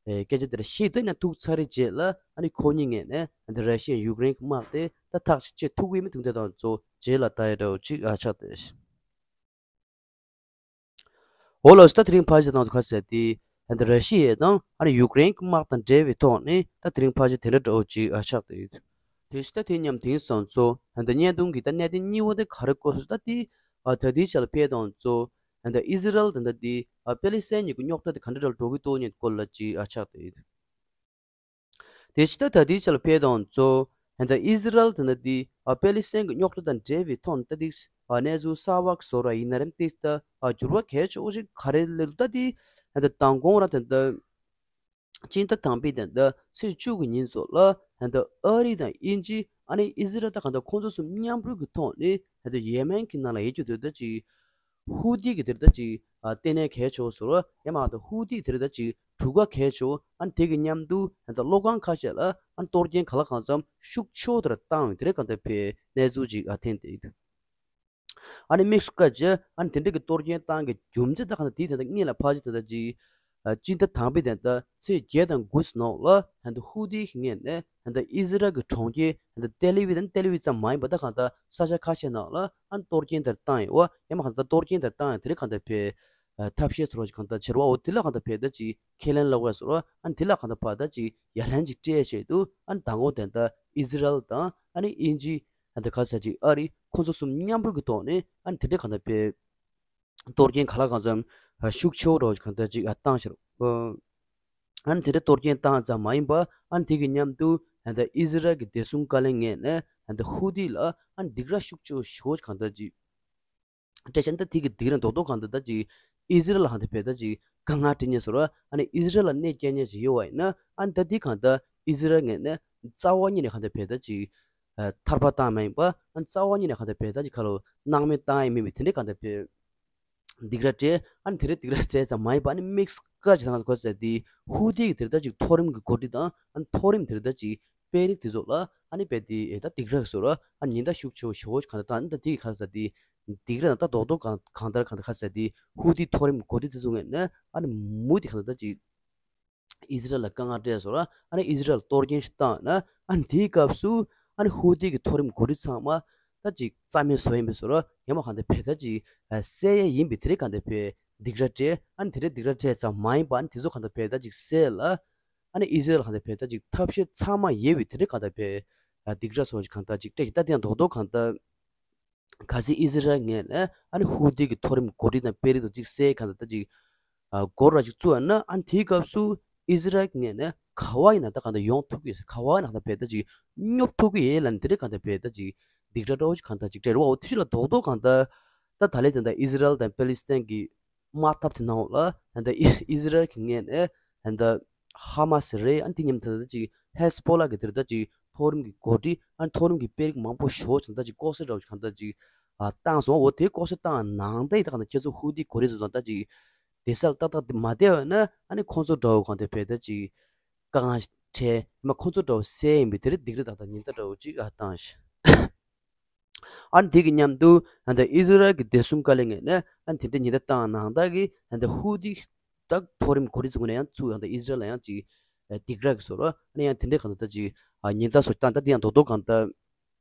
ཨེ་སྐད་ཆ་དེ་འདྲ་བཤད་དེ་ནས་ཐུག་ཚར་རེད་རྗེས་ལ་ཨ་ནི་ཁོ་གཉིས་ངོས་ནས་ཨ་ནི་ར་ཤི་ཡ་ཡུཀ་རེན་གྱི་དམག་དེ་ད་ཐག་གཅོད་ཐུབ་ཀྱི་མི་འདུག་དེ་དང་གཙོ་རྗེས་ལ་ད་ཡ་འདྲ་བོ་ཅིག་ཨ་ཆགས་ཏེ། འོ་ལགས་སོ། ད་དེ་རིང་ཕལ་ཆེར་དང་དུ་ཁ་གསལ་ཏེ་ཨ་ནི་ར་ཤི་ཡ་དང་ཨ་ནི་ཡུཀ་རེན་གྱི་དམག་དང་འབྲེལ་བའི་ཐོག་ནས་ད་དེ་རིང་ཕལ་ཆེར་དེ་འདྲ་འདྲ་བོ་ཅིག་ཨ་ཆགས་ཏེ་ཡོད། དེ་བཞིན་ད་དེ་མཉམ་དེང་སང་ཚོ་ད་ལྟ་བརྙན་ཐུང་གི་ད་གནད་དོན་གཉིས་པ་དེ་ག་རེ་བཀོད་སོང་ད་དེ་ཨ་ད་ལྟའི་ཆ་ལ་ཕེབས་དང་ཚོ་ད་ལྟ་ཨི་ཟི་རལ་ད་ལྟ་དེ་ཨ་པེ་ལི་སི་ཐན་གཉིས་ཀྱི་རྙོག་དྲ་དེ་ག་འདྲ་འདྲ་ལ་འགྲོ་གི་འདུག་ཉེན་སྐོར་ལ་ཅིག་ཨ་ཆགས་ཏེ་ཡོད། དེ་བཞིན་ད་ད་ལྟའི་ཆ་ལ་ཕེབས་དང་ཚོ་ ད་ཨི་ཟི་རལ་དེ་འདྲ་དེ་ཨ་པེ་ལི་སི་ཐན་གྱི་རྙོག་དྲ་དང་འབྲེལ་བའི་ཐོག་ནས་ད་དེ་ཨ་གནས་ཚུལ་གསར་པ་བཟོ་ར་ཡིན་ན་རེད། དེ་ད་ཨ་འགྱུར་བ་གལ་ཆེ་བོ་ཞིག་ག་རེ་སླེབས་འདུག་ད་དེ་ད་མདང་དགོང་ར་དེ་ད་སྤྱི་ཟླ་དང་པའི་དེ་ད་ཚེས་བཅུ་གི་ཉིན་ཚོ་ལ་ད་ཨ་རི་དང་དབྱིན་ཇི་ཨ་ནི་ཨི་ཟི་རལ་ད་གང་ལྟར་ཁོང་ཚོ་གསུམ་མཉམ་རུབ་ཀྱི་ཐོག་ནས་ད་ཡེ་མེན་གྱི་ནང་ལ་ཡོད་རྒྱུ་དེ་ད་ཅིག་ཧུ་ཏི་གི་དེ་ད་ཅིག་ཨ་ལྟེ་གནས་གལ་ཆེ་བོ་བཟོ་ར་ཡ་མ་ད་ཧུ་ཏི་དེ་ད་ཅིག་གྲུ་ཁ་གལ་ཆེ་བོ་ཨ་ནི་དེ་གི་མཉམ་དུ་ད་གློག་ཁང་ཁ་ཤས་ལ་ཨ་ནི་གཏོར་སྐྱོན་གང་ལ་གང་འཚམ་ཤུགས་ཆེ་བོ་དེ་བཏང་ཡོད་དེ་རེད། གང་ལྟར་ཕེ་གནས་ཚུལ་ཅིག་ཨ་ཐོན་བསྡད་ཡོད། ཨ་ནི་དམིགས་སུ་བཀར་བྱས་ཨ་ནི་དེ་འདྲ་གི་གཏོར་སྐྱོན་བཏང་གི་རྒྱུ་མཚན་ད་གང་ལྟར་དེའི་དེ་འདྲ་སྔོན་ལ་ཕལ་ཆེར་དེ་འདྲ་ཅིག་ཨ་སྤྱི་ཟླ་དང་པའི་དེ་འདྲ་ཚེས་བརྒྱད་དང་དགུ་ནང་ལ་ད་ཧུ་ཏི་གི་ངོས་ནས་ད་ཨི་ཟི་རལ་གྱི་གྲོང་ཁྱེར་ད་ཏེ་ལི་ཝི་དང་ཏེ་ལི་ཝི་ཙམ་མ་ཡིན་པ་ད་གང་ལྟར་ས་ཆ་ཁ་ཤས་ནང་ལ་ཨ་ནི་གཏོར་སྐྱོན་དེ་བཏང་ཡོད་པ་ཡང་མ་གང་ལྟར་གཏོར་སྐྱོན་དེ་བཏང་ཡོད་དེ་རེད། གང་ལྟར་ཕེ་ཨ་ཐབས་ཤེས་བཟོ་རོགས་ཅིག་གང་ལྟར་བྱེད་རོགས་འོ་དེ་ལ་གང་ལྟར་ཕེ་ད་ཅིག་ཁས་ལེན་སློག་པ་བཟོ་རོགས་ཨ་ནི་དེ་ལ་གང་ལྟར་ཕ་ད་ཅིག་ཡ་ལན་ཅིག་སྤྲད་ཆེད་དུ་ཨ་ནི་མདང་དགོང་དེ་འདྲ་ཨི་ཟི་རལ་དང་ཨ་ནི་དབྱིན་ཇི་ཨ་ནི་ག་ས་ཅིག་ཨ་རི་ཁོང་ཚོ་གསུམ་མཉམ་རུབ་ཀྱི་ཐོག་ནས་ཨ་ནི་དེ་འདྲ་གང་ལྟར་ཕེ་གཏོར་སྐྱོན་གང་ལ་གང་འཚམ་ཤུགས་ཆེ་བོ་རོགས་གང་ལྟར་ཅིག་བཏང་ཤར། ཨ་ནི་དེ་འདྲ་གཏོར་སྐྱོན་བཏང་ཙམ་མ་ཡིན་པ་ཨ་ནི་དེ་གི་མཉམ་དུ་ཨ་ནི་ཨི་ཟི་རལ་གྱི་བདེ་སྲུང་བཀའ་བློན་ངོས་ནས་ཨ་ནི་ཧུ་ཏི་ལ་ཨ་ནི་སྡིགས་ར་ཤུགས་ཆེ་བོ་ཞེ་པོ་གང་ལྟར་ཅིག་སྤྲད་ཤག་ད་དེ་གི་སྡིགས་ར་རྡོག་རྡོག་གང་ལྟར་ད་ཅིག་ཨི་ཟི་རལ་ལ་གང་ལྟར་ཕེ་ད་ཅིག་དཀའ་ངལ་འཕྲད་ཉེན་བཟོ་ར་ཨ་ནི་ཨི་ཟི་རལ་ལ་གནོད་སྐྱེལ་ཉེན་ཅིག་ཡོད་པ་ཡིན་ན་ཨ་ནི་ད་དེ་གང་ལྟར་ཨི་ཟི་རལ་ངོས་ནས་རྩ་བ་ཉིད་ནས་གང་ལྟར་ཕེ་ད་ཅིག་ཨ་ཐར་པ་བཏང་མ་ཡིན་པ་ཨ་ནི་རྩ་བ་ཉིད་ནས་གང་ལྟར་ཕེ་ད་ཅིག་ཁ་ལོ་སྣང་མེད་བཏང་ཡ་མིན་པའི་དེ་འདྲའི་གང་ལྟར་ཕེ་སྡིགས་ར་སྤྲད། ཨ་ནི་དེ་འདྲའི་སྡིགས་ར་སྤྲད་ཙམ་མ་ཡིན་པ་ཨ་ནི་དམིགས་བཀར་བྱེད་སྟངས་གོ་ས་དེ་ཧུ་ཏི་གི་དེ་ད་ཅིག་མཐོ་རིམ་གྱི་འགོ་ཁྲིད་དང་ཨ་ནི་མཐོ་རིམ་དེ་ད་ཅིག་དཔོན་རིགས་དེ་ཚོ་ལ་ཨ་ནི་རྦད་དེ་ཨེ་ད་སྡིགས་ར་བཟོ་ར་ཨ་ནི་ཉེན་བརྡ་ཤུགས་ཆེ་བོ་ཞེ་པོ་གང་ལྟར་བཏང་ཨ་ནི་ད་དེ་གི་ག་ས་དེ་སྡིགས་ར་དང་ད་རྡོག་རྡོག་གང་གང་ལྟར་གང་ལྟར་ག་ས་དེ་ཧུ་ཏི་མཐོ་རིམ་འགོ་ཁྲིད་དེ་ཚོ་ངོས་ནས་ཨ་ནི་མུ་མཐུད་གང་ལྟར་ད་ཅིག་ཨི་ཟི་རལ་ལ་དཀའ་ངལ་སྤྲད་བཟོ་ར་ཨ་ནི་ཨི་ཟི་རལ་གཏོར་སྐྱོན་ཞིག་བཏང་ན་ཨ་ནི་དེའི་སྐབས་སུ་ཨ་ནི་ཧུ་ཏི་གི་མཐོ་རིམ་འགོ་ཁྲིད་ཚང་མ་ད་ཅིག་རྩ་མེད་བཟོ་ཡིན་པའི་བཟོ་ར་ཡང་མ་གང་ལྟར་ཕེ་ད་ཅིག་བསད་ཡས་ཡིན་པའི་དེ་རིགས་གང་ལྟར་ཕེ་སྡིགས་ར་སྤྲད། ཨ་ནི་དེ་རིགས་སྡིགས་ར་སྤྲད་ཙམ་མ་ཡིན་པ་ཨ་ནི་དེ་ཚོ་གང་ལྟར་ཕེ་ད་ཅིག་བསད་ལ། ཨ་ནི་ཨི་ཟི་རལ་གང་ལྟར་ཕེ་ད་ཅིག་ཐབས་ཤེས་ཚང་མ་ཡོད་པའི་དེ་འདྲའི་གང་ལྟར་ཕེ་སྡིགས་ར་སོགས་ཀྱི་གང་ལྟར་ཅིག་སྤྲད་ཅིག་ད་དེ་ཡང་རྡོག་རྡོག་གང་ལྟར་གལ་སྲིད་ཨི་ཟི་རལ་ངོས་ནས་ཨ་ནི་ཧུ་ཏི་གི་མཐོ་རིམ་འགོ་ཁྲིད་དང་དཔོན་རིགས་དང་ཅིག་བསད་གང་ལྟར་ད་ཅིག་སྒོ་ར་ཅིག་བཙུགས་ན་ཨ་ནི་དེའི་སྐབས་སུ་ཨི་ཟི་རལ་ངོས་ནས་ག་བ་ཡིན་ན་ད་གང་ལྟར་ཡོང་ཐུབ་ཀྱི་ཡོད་ས་ག་བ་ཡིན་ན་གང་ལྟར་ཕེ་ད་ཅིག་སྙོབ་ཐུབ་ཀྱི་ཡོད་ལབ་ནས་དེ་འདྲའི་གང་ལྟར་ཕེ་ད་ཅིག་སྡིགས་ར་འདྲ་བོ་ཅིག་གང་ལྟར་ཅིག་སྤྲད་རེད་བ། འོ་དེ་ཤུ་ལ་རྡོག་རྡོག་གང་ལྟར་ད་ད་ལས་དེ་འདྲ་ཨི་ཟི་རལ་དང་པེ་ལི་སི་ཐན་གྱི་དམག་འཐབ་དེ་ནང་ལ་ད་ལྟ་ཨི་ཨི་ཟི་རལ་གྱི་ངོས་ནས་ད་ལྟ་ཧ་མ་སི་རེད། ཨ་ནི་དེ་མཉམ་དུ་ད་ལྟ་ཅིག་ཧེ་སི་པོ་ལ་གི་དེར་ད་ཅིག་མཐོ་རིམ་གྱི་འགོ་ཁྲིད་ཨ་ནི་མཐོ་རིམ་གྱི་དཔོན་རིགས་མང་པོ་ཞེ་པོ་ཅིག་ད་ཅིག་ལྐོག་གསོད་འདྲ་བོ་ཅིག་གང་ལྟར་ཅིག་ཨ་བཏང་སོང་། འོ་དེ་ལྐོག་གསོད་བཏང་ནང་ད་ཡི་ད་གང་ལྟར་ཁྱེད་ཚོ་ཧུ་ཏི་གོ་རེ་ཚོ་དང་ད་ཅིག་བསྡད་ས་ལ་ཏག་ཏག་དེ་མ་བསྡད་པ་ན་ཨ་ནི་ཁོང་ཚོ་འདྲ་བོ་གང་ལྟར་ཕེ་ད་ཅིག་དཀའ་ངལ་འཕྲད་མ་ཁོང་ཚོ་འདྲ་བོ་བསད་ཡིན་པའི་དེ་རིགས་སྡིགས་ར་དང་ད་ཉེན་བརྡ་འདྲ་བོ་ཅིག་ཨ་བཏང་ཤག་ཨ་ནི་དེ་གི་མཉམ་དུ་ཨ་ནི་ཨི་ཟི་རལ་གྱི་བདེ་སྲུང་བཀའ་བློན་ངོས་ནས་ཨ་ནི་དེ་འདྲའི་ཉེན་བརྡ་བཏང་ནང་ད་གི་ཨ་ནི་ཧུ་ཏི་ད་མཐོ་རིམ་གོ་སྒྲིག་ཚོ་ངོས་ནས་ཡང་ཚུར་ཡང་ད་ཨི་ཟི་རལ་ལ་ཡང་ཅིག་སྡིགས་ར་གི་བཟོ་ར་ཨ་ནི་ཡང་དེ་འདྲའི་གང་ལྟར་ད་ཅིག་ཉེན་བརྡ་སོགས་བཏང་ད་དེ་ཡང་རྡོག་རྡོག་གང་ལྟར་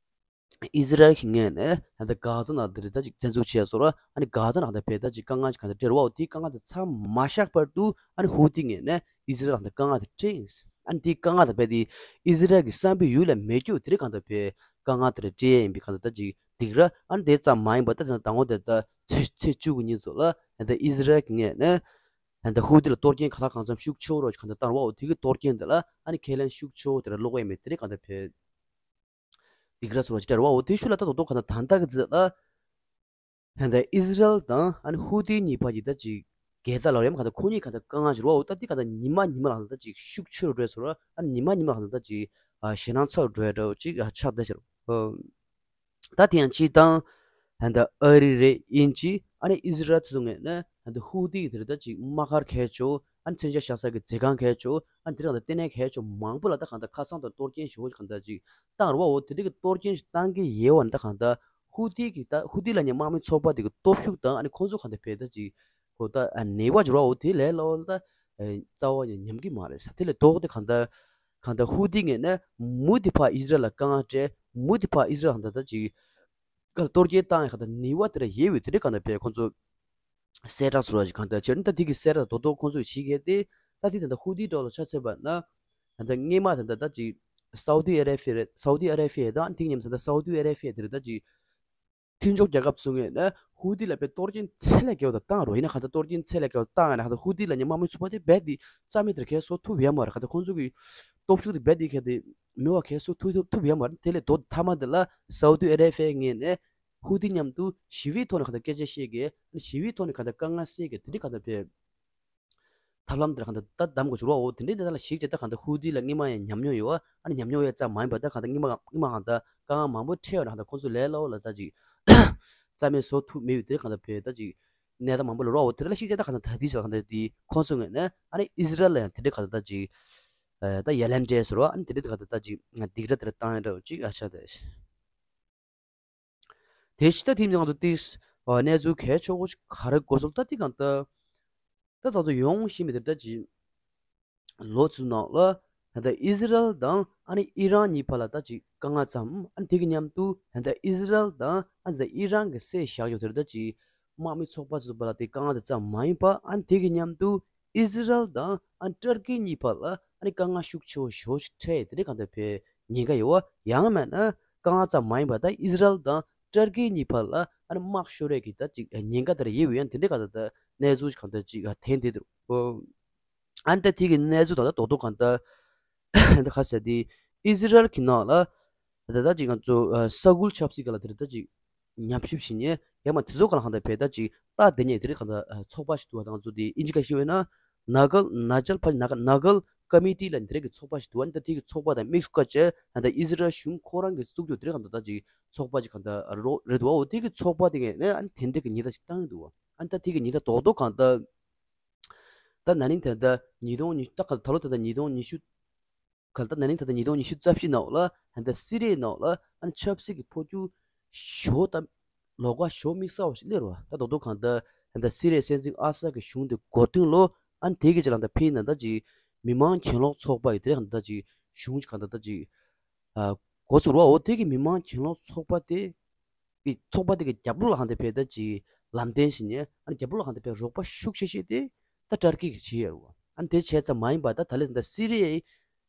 ཨི་ཟི་རལ་གྱི་ངོས་ནས་ཨ་ནི་གྷ་ཛ་ནང་དེ་རིགས་ད་ཅིག་བཙན་འཛུལ་བྱས་བཟོ་ར་ཨ་ནི་གྷ་ཛ་ནང་ད་ཕེ་ད་ཅིག་དཀའ་ངལ་ཅིག་གང་ལྟར་འཕྲད་རེད་བ། འོ་དེའི་དཀའ་ངལ་དེ་མཚམས་མ་བཞག་བར་དུ་ཨ་ནི་ཧུ་ཏི་ངོས་ནས་ཨི་ཟི་རལ་ལ་དཀའ་ངལ་དེ་སྤྲད་ཡིན། ཨ་ནི་དེའི་དཀའ་ངལ་དེ་རྦད་དེ་ཨི་ཟི་རལ་གྱི་བསམ་པའི་ཡུལ་ལ་མེད་རྒྱུ་དེ་རིགས་གང་ལྟར་བས་དཀའ་ངལ་དེ་རེ་སྤྲད་ཡ་ཡིན་པའི་གང་ལྟར་ད་ཅིག་སྡིགས་ར། ཨ་ནི་དེ་ཙམ་མ་ཡིན་པར་ད་ད་དང་པོ་དེ་ད་ཚེས་ཚེས་བཅུ་གི་ཉིན་ཚོ་ལ་ད་ཨི་ཟི་རལ་གྱི་ངོས་ནས་ད་ཧུ་ཏི་ལ་གཏོར་སྐྱོན་གང་ལ་གང་འཚམ་ཤུགས་ཆེ་བོ་རོགས་ཅིག་གང་ལྟར་བཏང་བ། འོ་དེ་གི་གཏོར་སྐྱོན་དེ་ལ་ཨ་ནི་ཁས་ལེན་ཤུགས་ཆེ་བོ་དེ་ར་སློག་ཡ་མེད་དེ་རིགས་གང་ལྟར་བས་སྡིགས་ར་སོགས་ཅིག་སྤྲད་རེད་བ། འོ་དེ་ཤུ་ལ་ད་རྡོག་རྡོག་གང་ལྟར་ད་ལྟ་གི་ཚེ་ལ། ད་ཨི་ཟི་རལ་དང་ཨ་ནི་ཧུ་ཏི་གཉིས་བར་གྱི་ད་ཅིག་འགལ་ཟླ་ལབ་རེད་མ་གང་ལྟར་ཁོ་གཉིས་གང་ལྟར་དཀའ་ངལ་ཅིག་རེད་བ། འོ་ད་འདི་གང་ལྟར་ཉི་མ་ཉི་མ་ལ་གང་ལྟར་ད་ཅིག་ཤུགས་ཆེ་རུ་འགྲོ་ཡ་བཟོ་ར་ཨ་ནི་ཉི་མ་ཉི་མ་ལ་གང་ལྟར་ད་ཅིག་ཨ་ཞེད་སྣང་ཚ་རུ་འགྲོ་ཡ་འདྲ་བོ་ཅིག་ཨ་ཆགས་བསྡད་ཤག་ཨ་ད་དེ་ཡང་སྤྱིར་བཏང་ད་ཨ་རི་རེད་དབྱིན་ཇི་ཨ་ནི་ཨི་ཟི་རལ་དེ་ཚོ་ངོས་ནས་ད་ཧུ་ཏི་གི་དེ་རེད་ད་ཅིག་དམག་སྒར་གལ་ཆེ་བོ་ཨ་ནི་མཚོན་ཆ་བཞག་ས་གི་མཛོད་ཁང་གལ་ཆེ་བོ་ཨ་ནི་དེ་རིགས་ད་ལྟེ་གནས་གལ་ཆེ་བོ་མང་པོ་ལ་ད་གང་ལྟར་ཁ་སང་དང་གཏོར་སྐྱོན་ཞེ་པོ་ཅིག་གང་ལྟར་ཅིག་བཏང་རེད་བ། འོ་དེ་འདྲ་གི་གཏོར་སྐྱོན་ཞིག་བཏང་གི་ཡོད་པ་ནི་ད་གང་ལྟར་ཧུ་ཏི་གི་ད་ཧུ་ཏི་ལབ་མཁན་དམག་མི་ཚོགས་པ་དེ་གི་སྟོབས་ཤུགས་དང་ཨ་ནི་ཁོང་ཚོ་གང་ལྟར་བས་ད་ཅིག་གོ་ད་ཨ་ནེ་བ་ཅིག་ར། འོ་དེ་ལས་སླ་བོ་ད་རྩ་བ་ནས་ཉམས་ཀྱི་མ་རེད་ས། དེ་ལས་ལྡོག་སྟེ་གང་ལྟར་གང་ལྟར་ཧུ་ཏི་ངོས་ནས་མུ་མཐུད་ཕར་ཨི་ཟི་རལ་ལ་དཀའ་ངལ་སྤྲད། མུ་མཐུད་ཕར་ཨི་ཟི་རལ་གང་ལྟར་ད་ཅིག་ག་གཏོར་སྐྱོན་བཏང་ཡ་གང་ལྟར་ནེ་བ་དེ་ར་ཡོད་པའི་དེ་འདྲ་གང་ལྟར་བས་ཁོང་ཚོ་གསལ་བསྒྲགས་བཟོ་ར་ཅིག་གང་ལྟར་བྱས་ནས་ད་དེ་གི་གསལ་བསྒྲགས་རྡོག་རྡོག་ཁོང་ཚོས་བྱེད་མཁན་དེ་ད་དེ་ད་ལྟ་ཧུ་ཏི་འགྲོ་ལ་ཆ་མཚོན་པ་ན་ད་ལྟ་སྔོན་མ་ད་ལྟ་ད་ཅིག་སའུ་ཏི་ཨ་ར་བྷི་རེད། སའུ་ཏི་ཨ་ར་བྷི་དང་དེ་མཉམ་ད་ལྟ་སའུ་ཏི་ཨ་ར་བྷི་དེ་རེད་ད་ཅིག་མཐུན་ཕྱོགས་རྒྱལ་ཁབ་ཚོ་ངོས་ནས་ཧུ་ཏི་ལ་བས་གཏོར་སྐྱོན་ཚད་ལས་བརྒལ་བ་དང་བཏང་རོགས་ཡིན་ན་གང་ལྟར་གཏོར་སྐྱོན་ཚད་ལས་བརྒལ་བ་བཏང་ཡ་ན་གང་ལྟར་ཧུ་ཏི་ལབ་མཁན་དམག་མི་ཚོགས་པ་དེ་རྦད་དེ་རྩ་མེད་དེར་ཁྱེར་སོ་ཐུབ་ཡོད་མ་རེད། གང་ལྟར་ཁོང་ཚོ་གི་སྟོབས་ཤུགས་དེ་རྦད་དེ་ཁྱེར་ཏེ་ མི་བ་ཁས་སུ་ཐུབ་ཐུབ་ཐུབ་ཡ་མ་རེད། དེ་ལས་དོ་མཐའ་མ་དེ་ལ་སའུ་དི་ཨ་རེ་བྷི་ཡའི་ངོས་ནས་ཧུ་ཏི་མཉམ་དུ་ཞི་བའི་ཐོག་ནས་གང་ལྟར་སྐད་ཆ་བཤད་གི་ཞི་བའི་ཐོག་ནས་གང་ལྟར་དཀའ་ངལ་སེལ་གི་དེ་འདྲའི་གང་ལྟར་བས་ཐབས་ལམ་དེར་གང་ལྟར་ད་གདམ་དགོས་བྱུང་བ། འོ་དེ་འདྲའི་དེ་དག་ལ་གཞིགས་བྱས་ད་གང་ལྟར་ཧུ་ཏི་ལ་སྔོན་མ་ཡང་ཉམས་མྱོང་ཡོད་བ། ཨ་ནི་ཉམས་མྱོང་ཡོད་ཙམ་མ་ཡིན་པ་ད་གང་ལྟར་སྔོན་མ་སྔོན་མ་གང་ལྟར་དཀའ་ངལ་མང་པོ་འཕྲད་ཡོད་ན་གང་ལྟར་ཁོང་ཚོ་ལས་སླ་བོ་ལ་ད་ཅིག་རྩ་མེད་བཟོ་ཐུབ་མེད་པའི་དེ་གང་ལྟར་བས་ད་ཅིག་གནས་སྟངས་མང་པོ་ལ་རོགས། འོ་དེ་ལ་གཞིགས་བྱས་ད་གང་ལྟར་ད་ལྟའི་ཆར་གང་ལྟར་དེ་ཁོང་ཚོ་ངོས་ནས་ཨ་ནི་ཨི་ཟི་རལ་ལ་ཡང་དེ་འདྲའི་གང་ལྟར་ད་ཅིག་ད་ཡ་ལན་འདྲེས་ཟེར་བ། ཨ་ནི་དེ་འདྲའི་གང་ལྟར་ད་ཅིག་སྡིགས་ར་དེ་འདྲ་བཏང་ཡ་འདྲ་བོ་ཅིག་ཨ་ཆ་དེ། དེ་ཕྱི་ད་དེའི་ནང་དུ་ཏིས་གནས་ཚུལ་གལ་ཆེ་བོ་ཞིག་ག་རེ་གོ་སོང་ད་དེ་གང་ལྟར་ད་ད་ཚོ་ཡོང་བཞིན་པའི་དེ་ད་ཅིག་ལོ་ཚོའི་ནང་ལ་ད་ལྟ་ཨི་ཟི་རལ་དང་ཨ་ནི་ཨི་རན་གཉིས་བར་ལ་ད་ཅིག་དཀའ་ངལ་ཙམ། ཨ་ནི་དེ་གི་མཉམ་དུ་ད་ལྟ་ཨི་ཟི་རལ་དང་ཨ་ནི་ད་ལྟ་ཨི་རན་གྱི་སྲས་བཞག་ཡོད་དེ་ད་ཅིག་དམག་མི་ཚོགས་པ་ཚོའི་བར་ལ་དེ་དཀའ་ངལ་དེ་ཙམ་མ་ཡིན་པ། ཨ་ནི་དེ་གི་མཉམ་དུ་ཨི་ཟི་རལ་དང་ཨ་ནི་ཏུར་ཀི་གཉིས་བར་ལ་ཨ་ནི་དཀའ་ངལ་ཤུགས་ཆེ་བོ་ཞེ་པོ་ཞིག་འཕྲད་དེ་འདྲའི་གང་ལྟར་བས་ཉེན་ཁ་ཡོད་བ། ཡང་མིན་ན་དཀའ་ངལ་ཙམ་མ་ཡིན་པ་ད་ཨི་ཟི་རལ་དང་ཏུར་ཀི་གཉིས་བར་ལ་ཨ་ནི་དམག་ཤོར་ཡས་ཀྱི་ད་ཅིག་ཉེན་ཁ་དེ་ར་ཡོད་ཡོད་ཡང་དེ་འདྲའི་གང་ལྟར་ད་གནས་ཚུལ་ཞིག་གང་ལྟར་ཅིག་ཐོན་བསྡད་འདུག་ཨ་ནི་ད་དེ་གི་གནས་ཚུལ་དང་ད་རྡོག་རྡོག་གང་ལྟར་ད་ག་ཟེར་དེ་ཨི་ཟི་རལ་གྱི་ནང་ལ་ད་ད་ཅིག་ང་ཚོ་ས་ཁུལ་ཆབ་སྲིད་སྒང་ལ་དེ་རེད་ད་ཅིག་ཉམས་ཞིབ་བྱེད་མཁན་ཡང་མ་དེ་ཚོ་གང་ལ་གང་ལྟར་བས་ད་ཅིག་ལྟ་བསྡད་མཁན་དེ་རིགས་གང་ལྟར་ཚོགས་པ་ཞིག་འདུག་བ། ད་ང་ཚོ་དེ་ཨིན་ཇི་སྐད་ཤེས་བས་ན་ནག་གལ་ནག་ཅལ་ཕ་ནག་ནག་གལ་ཀ་མི་ཊི་ལ་དེ་རིགས་ཀྱི་ཚོགས་པ་ཞིག་འདུག་བ། ད་དེ་གི་ཚོགས་པ་དང་དམིགས་སུ་བཀར་བྱས་ད་ལྟ་ཨི་ཟི་རལ་གཞུང་ཁོ་རང་གི་བཙུགས་རྒྱུ་དེ་རིགས་གང་ལྟར་ད་ཅིག་ཚོགས་པ་ཅིག་གང་ལྟར་རོ་རེད་འདུག་བ། འོ་དེ་གི་ཚོགས་པ་དེ་གས་ནས་ཨ་ནི་དེ་འདྲ་གི་ཉེན་བརྡ་ཞིག་བཏང་ཡོད་འདུག་བ། ཨ་ནི་ད་དེ་གི་ཉེན་བརྡ་རྡོག་རྡོག་གང་ལྟར་ད་ན་ནིང་ད་ལྟ་ཉིས་སྟོང་ཉི་ད་ག་ད་ལོ་ད་ལྟ་ཉིས་སྟོང་ཉི་ཤུ་ག་ལ་ད་ན་ནིང་ད་ལྟ་ཉིས་སྟོང་ཉི་ཤུ་རྩ་བཞི་ནང་ལ་ད་ལྟ་སི་རི་ཡའི་ནང་ལ་ཨ་ནི་ཆབ་སྲིད་ཀྱི་འཕོ་འགྱུར་ཞོ་ད་ལོགས་ཀ་ཞོ་དམིགས་བསལ་བ་ཞིག་སླེབས་རེད་བ། ད་རྡོག་རྡོག་གང་ལྟར་ད་ལྟ་སི་རི་ཡའི་སྲིད་འཛིན་ཨ་ས་གི་གཞུང་དེ་འགོ་ཐོན་ལོ་ཨ་ནི་དེ་གི་རྗེས་ལ་ད་ཕེབས་ན་ད་ཅིག་མི་མང་གྱེན་ལོག་ཚོགས་པ་ཡི་དེ་གང་ལྟར་ད་ཅིག་གཞུང་ཅིག་གང་ལྟར་ད་ཅིག་འགོ་ཚུགས་རེད་བ། འོ་དེ་གི་མི་མང་གྱེན་ལོག་ཚོགས་པ་དེ་གི་ཚོགས་པ་དེ་གི་རྒྱབ་ལོགས་ལ་གང་ལྟར་བས་ད་ཅིག་ལམ་སྟོན་བྱེད་མཁན་ཨ་ནི་རྒྱབ་ལོགས་ལ་གང་ལྟར་བས་རོགས་པ་ཤུགས་ཆེ་ཤོས་དེ་ད་ཏུར་ཀི་གིས་བྱེད་ཡོད་རེད་བ། ཨ་ནི་དེ་བྱས་ཙམ་མ་ཡིན་པ་ད་ད་ལན་ད་སི་རི་ཡའི་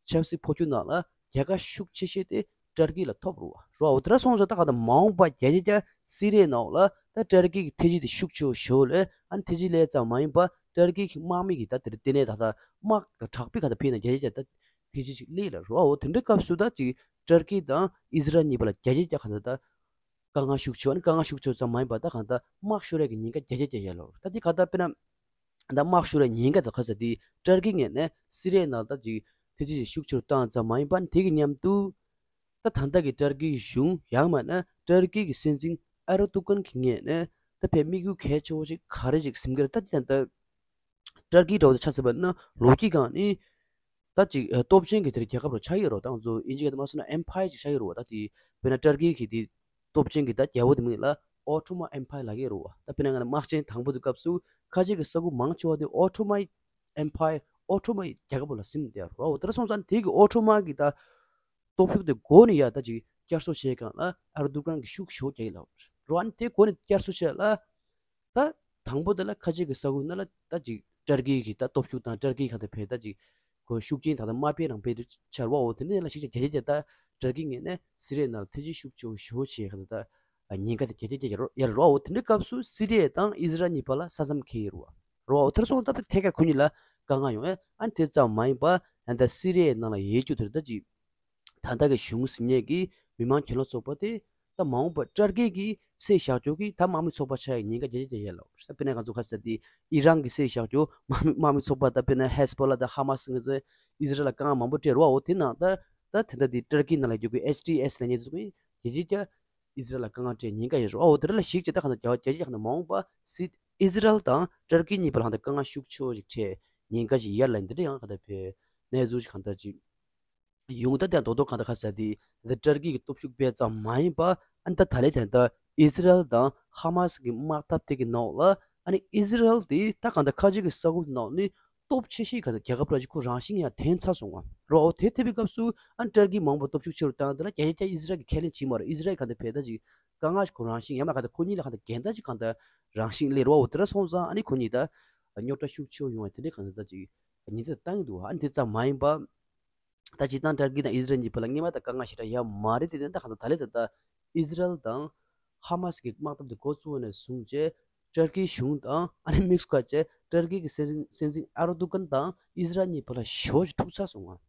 ཆབ་སྲིད་འཕོ་འགྱུར་ནང་ལ་རྒྱལ་ཁ་ཤུགས་ཆེ་ཤོས་དེ་ཏུར་ཀི་ལ་ཐོབ་རེད་བ། རེད་བ། འོ་དེ་འདྲ་སོང་ཙང་ད་གང་ལྟར་མ་འོངས་པ་བརྒྱ་ཆ་བརྒྱ་སི་རི་ཡའི་ནང་ལ་ད་ཏུར་ཀི་གི་ཐེ་ཇི་དེ་ཤུགས་ཆེ་བོ་ཞིག་ལས། ཨ་ནི་ཐེ་ཇི་སླེབས་ཙམ་མ་ཡིན་པ་ཏུར་ཀི་གི་དམག་མི་གི་ད་དེ་རེད་དེ་ནས་ད་ད་དམག་ད་དྲག་པོའི་གང་ལྟར་ཕེབས་ན་བརྒྱ་ཆ་བརྒྱ་ད་ཐེ་ཇི་ཅིག་སླེབས་ལ་རེད་བ། འོ་དེ་འདྲའི་སྐབས་སུ་ད་ཅིག་ཏུར་ཀི་དང་ཨི་ཟི་རལ་གཉིས་བར་ལ་བརྒྱ་ཆ་བརྒྱ་གང་ལྟར་ད་དཀའ་ངལ་ཤུགས་ཆེ་བ་ནི་དཀའ་ངལ་ཤུགས་ཆེ་བ་ཙམ་མ་ཡིན་པར་ད་གང་ལྟར་དམག་ཤོར་ཡས་ཀྱི་ཉེན་ཁ་བརྒྱ་ཆ་བརྒྱ་ཡོད་ལ། ད་འདི་གང་ལྟར་དཔེར་ན་ད་དམག་ཤོར་ཡས་ཉེན་ཁ་དང་ཁ་ས་དེ་ཏུར་ཀི་ངོས་ནས་སི་རི་ཡའི་ནང་ད་ཅིག་ཐེ་ཇི་ཞིག་ཤུགས་ཆེ་རུ་བཏང་ཙམ་མ་ཡིན་པར་དེ་གི་མཉམ་དུ་ད་ད་ལྟ་གི་ཏུར་ཀིའི་གཞུང་ཡང་མིན་ན་ཏུར་ཀི་གི་སྲིད་འཛིན་ཨེར་དོ་གྷན་གྱི་ངོས་ནས་ད་ཕའི་དམིགས་ཡུལ་གལ་ཆེ་བོ་ཞིག་ག་རེ་ཞིག་སེམས་ཀྱི་རེད། ད་འདི་ད་ལྟ་ཏུར་ཀི་འདྲ་བོ་དེ་ཆ་མཚོན་པ་ན་ལོ་རྒྱུས་སྒང་ནས་ད་ཅིག་ཨ་སྟོབས་ཆེན་གྱི་དེར་རྒྱལ་ཁབ་རུ་ཆགས་ཡོད་རེད། ད་ང་ཚོ་དབྱིན་ཇི་སྐད་དུ་མ་སོང་ན་ཨེམ་ཕ་ཡར་ཅིག་ཆགས་ཡོད་རེད་བ། ད་དེ་དཔེར་ན་ཏུར་ཀི་གི་དེ་སྟོབས་ཆེན་གྱི་ད་རྒྱལ་པོ་དེ་མིང་ལ་ཨོ་ཊོ་མན་ཨེམ་ཕ་ཡར་ལབ་ཀྱི་ཡོད་རེད་བ། ད་དཔེར་ན་ང་ལ་དམག་ཆེན་དང་པོ་དེ་སྐབས་སུ་ཁ་ཆེ་གི་ས་ཁུལ་མང་ཆེ་བ་དེ་ཨོ་ཊོ་མན་ཨེམ་ཕ་ཡར་ཨོ་ཊོ་མན་རྒྱལ་ཁབ་ལ་ཟིན་བསྡད་ཡོད་རེད་བ། དེ་འདྲ་སོང་ཙང་དེ་གི་ཨོ་ཊོ་མན་གྱི་ད་སྟོབས་ཤུགས་དེ་འགོ་ནས་ཡར་ད་ཅིག་བསྐྱར་གསོ་བྱེད་སྒང་ལ་ཨེར་དོ་གྷན་གྱིས་ཤུགས་ཆེ་བོ་རྒྱག་གི་ལབ་རེད་བ། ཨ་ནི་དེ་འགོ་ནས་བསྐྱར་གསོ་བྱེད་ལ་ད་དང་པོ་དེ་ལ་ཁ་ཆེ་གི་ས་ཁུལ་ནང་ལ་ད་ཅིག་ཏུར་ཀི་གི་ད་སྟོབས་ཤུགས་དང་ཏུར་ཀི་གང་ལྟར་བས་ད་ཅིག་གོ་ཤུགས་རྐྱེན་དང་ད་དམའ་འབེབས་རང་འབེབས་དུ་ཆར་བ། འོ་དེ་ནས་ལ་ཞིག་ཆ་བརྒྱ་ཆ་བརྒྱ་ད་ཏུར་ཀི་ངོས་ནས་སི་རི་ཡའི་ནང་ལ་ཐེ་ཇི་ཤུགས་ཆེ་བོ་ཞེ་བོ་བྱེད་གང་ལྟར་ད་ཉེན་ཁ་དེ་བརྒྱ་ཆ་བརྒྱ་ཡར་རོ་ཡར་རོ། འོ་དེ་འདྲའི་སྐབས་སུ་སི་རི་ཡ་དང་ཨི་ཟི་རལ་གཉིས་བར་ལ་ས་མཚམས་འཁེལ་ཡོད་རེད་བ། རོ་འོ་དེར་སོང་ད་ཐད་ཀར་ཁོ་གཉིས་ལ་དཀའ་ངལ་ཡོང་ཨེ། ཨ་ནི་དེ་ཙམ་མ་ཡིན་པ་ད་ལྟ་སི་རི་ཡའི་ནང་ལ་ཡོད་རྒྱུ་དེར་ད་ཅིག་ད་ལྟ་གི་གཞུང་ཟིན་མཁན་གྱི་མི་མང་གྱེན་ལོག་ཚོགས་པ་དེ་ད་མ་འོངས་པར་ཏུར་ཀི་གི་སྲས་བཞག་རྒྱུ་གི་ད་དམག་མི་ཚོགས་པ་ཆགས་ཡག་ཉེན་ཁ་བརྒྱ་ཆ་བརྒྱ་ཡོད་ལབ། ད་དཔེར་ན་ང་ཚོ་ཁ་ས་དེ་ཨི་རན་གི་སྲས་བཞག་རྒྱུ་དམག་མི་དམག་མི་ཚོགས་པ་ད་དཔེར་ན་ཧེ་ཟ་བྷོ་ལ་དང་ཧ་མ་སི་ང་ཚོས་ཨི་ཟི་རལ་ལ་དཀའ་ངལ་མང་པོ་སྤྲད་རེད་བ། འོ་དེ་ནང་ད་ད་དེ་འདྲ་དེ་ཏུར་ཀི་ནང་ལ་རྒྱུག་གི་ཨེཆ་ཊི་ཨེས་ལབ་མཁན་དེ་ཚོ་གི་བརྒྱ་ཆ་བརྒྱ་ཨི་ཟི་རལ་ལ་དཀའ་ངལ་སྤྲད་ཉེན་ཁ་ཡོད་རེད། འོ་དེ་འདྲ་ལ་གཞིགས་བྱས་ད་གང་ལྟར་རྒྱ་བརྒྱ་ཆ་གང་ལྟར་མ་འོངས་པ་སི་ཨི་ཟི་རལ་དང་ཏུར་ཀི་གཉིས་བར་ལ་གང་ལྟར་དཀའ་ངལ་ཤུགས་ཆེ་བོ་ཞིག་འཕྲད་ཉེན་ཁ་ཞིག་ཡོད་ལབ་འདི་འདྲ་ཡང་གང་ལྟར་བས་གནས་ཚུལ་ཞིག་གང་ལྟར་ཅིག་ཡོང་ད་དེ་རྡོག་རྡོག་གང་ལྟར་ཁ་ས་དེ་ད་ཏུར་ཀི་གི་སྟོབས་ཤུགས་སྤེལ་ཙམ་མ་ཡིན་པ་ཨ་ནི་ད་ད་ལས་དེ་ད་ཨི་ཟི་རལ་དང་ཧ་མ་སི་གི་དམག་འཐབ་དེ་གི་ནང་ལ་ཨ་ནི་ཨི་ཟི་རལ་དེ་ད་གང་ལྟར་ཁ་ཆེ་གི་ས་ཁུལ་ནང་ནས་སྟོབས་ཆེ་ཤོས་གང་ལྟར་རྒྱལ་ཁབ་ར་ཅིག་ཁོ་རང་བཞིན་ཡང་ཐོན་ཚར་སོང་བ་རོ། འོ་དེ་ཐེབས་པའི་སྐབས་སུ་ཨ་ནི་ཏུར་ཀི་མང་པོ་སྟོབས་ཤུགས་ཆེ་རུ་བཏང་དེ་ལ་རྒྱ་ཆ་ཨི་ཟི་རལ་གི་ཁས་ལེན་བྱེད་མ་རེད། ཨི་ཟི་རལ་གང་ལྟར་བས་ད་ཅིག་དཀའ་ངལ་ཞིག་ཁོ་རང་བཞིན་ཡང་མ་གང་ལྟར་ཁོ་གཉིས་ལ་གང་ལྟར་འགལ་ཟླ་ཅིག་གང་ལྟར་རང་བཞིན་སླེབས་རོ། འོ་དེ་འདྲ་སོང་ཙང་ཨ་ནི་ཁོ་གཉིས་ད་རྙོག་དྲ་ཤུགས་ཆེ་བོ་ཡོང་བ་དེ་འདྲའི་གང་ལྟར་ད་ཅིག་ཉེན་ཚབས་བཏང་གི་འདུག་ཨ་ནི་དེ་ཙམ་མ་ཡིན་པ། ད་སྤྱིར་བཏང་ཏུར་ཀི་དང་ཨི་ཟི་རལ་གཉིས་བར་ལ་སྔོན་མ་དང་དཀའ་ངལ་ཞེ་དྲག་ཡོད་མ་རེད་དེ། ད་གང་ལྟར་ད་ལས་ད་ལྟ་ཨི་ཟི་རལ་དང་ཧ་མ་སི་གི་དམག་འཐབ་དེ་འགོ་བཙུགས་པ་ནས་བཟུང་བྱས་ཏུར་ཀིའི་གཞུང་དང་ཨ་ནི་དམིགས་སུ་བཀར་བྱས་ཏུར་ཀི་གི་སྲིད་འཛིན་སྲིད་འཛིན་ཨེར་དོ་གྷན་དང་ཨི་ཟི་རལ་གཉིས་བར་ལ་ཞེ་པོ་ཞིག་འཁྲུག་ཚར་སོང་ང་།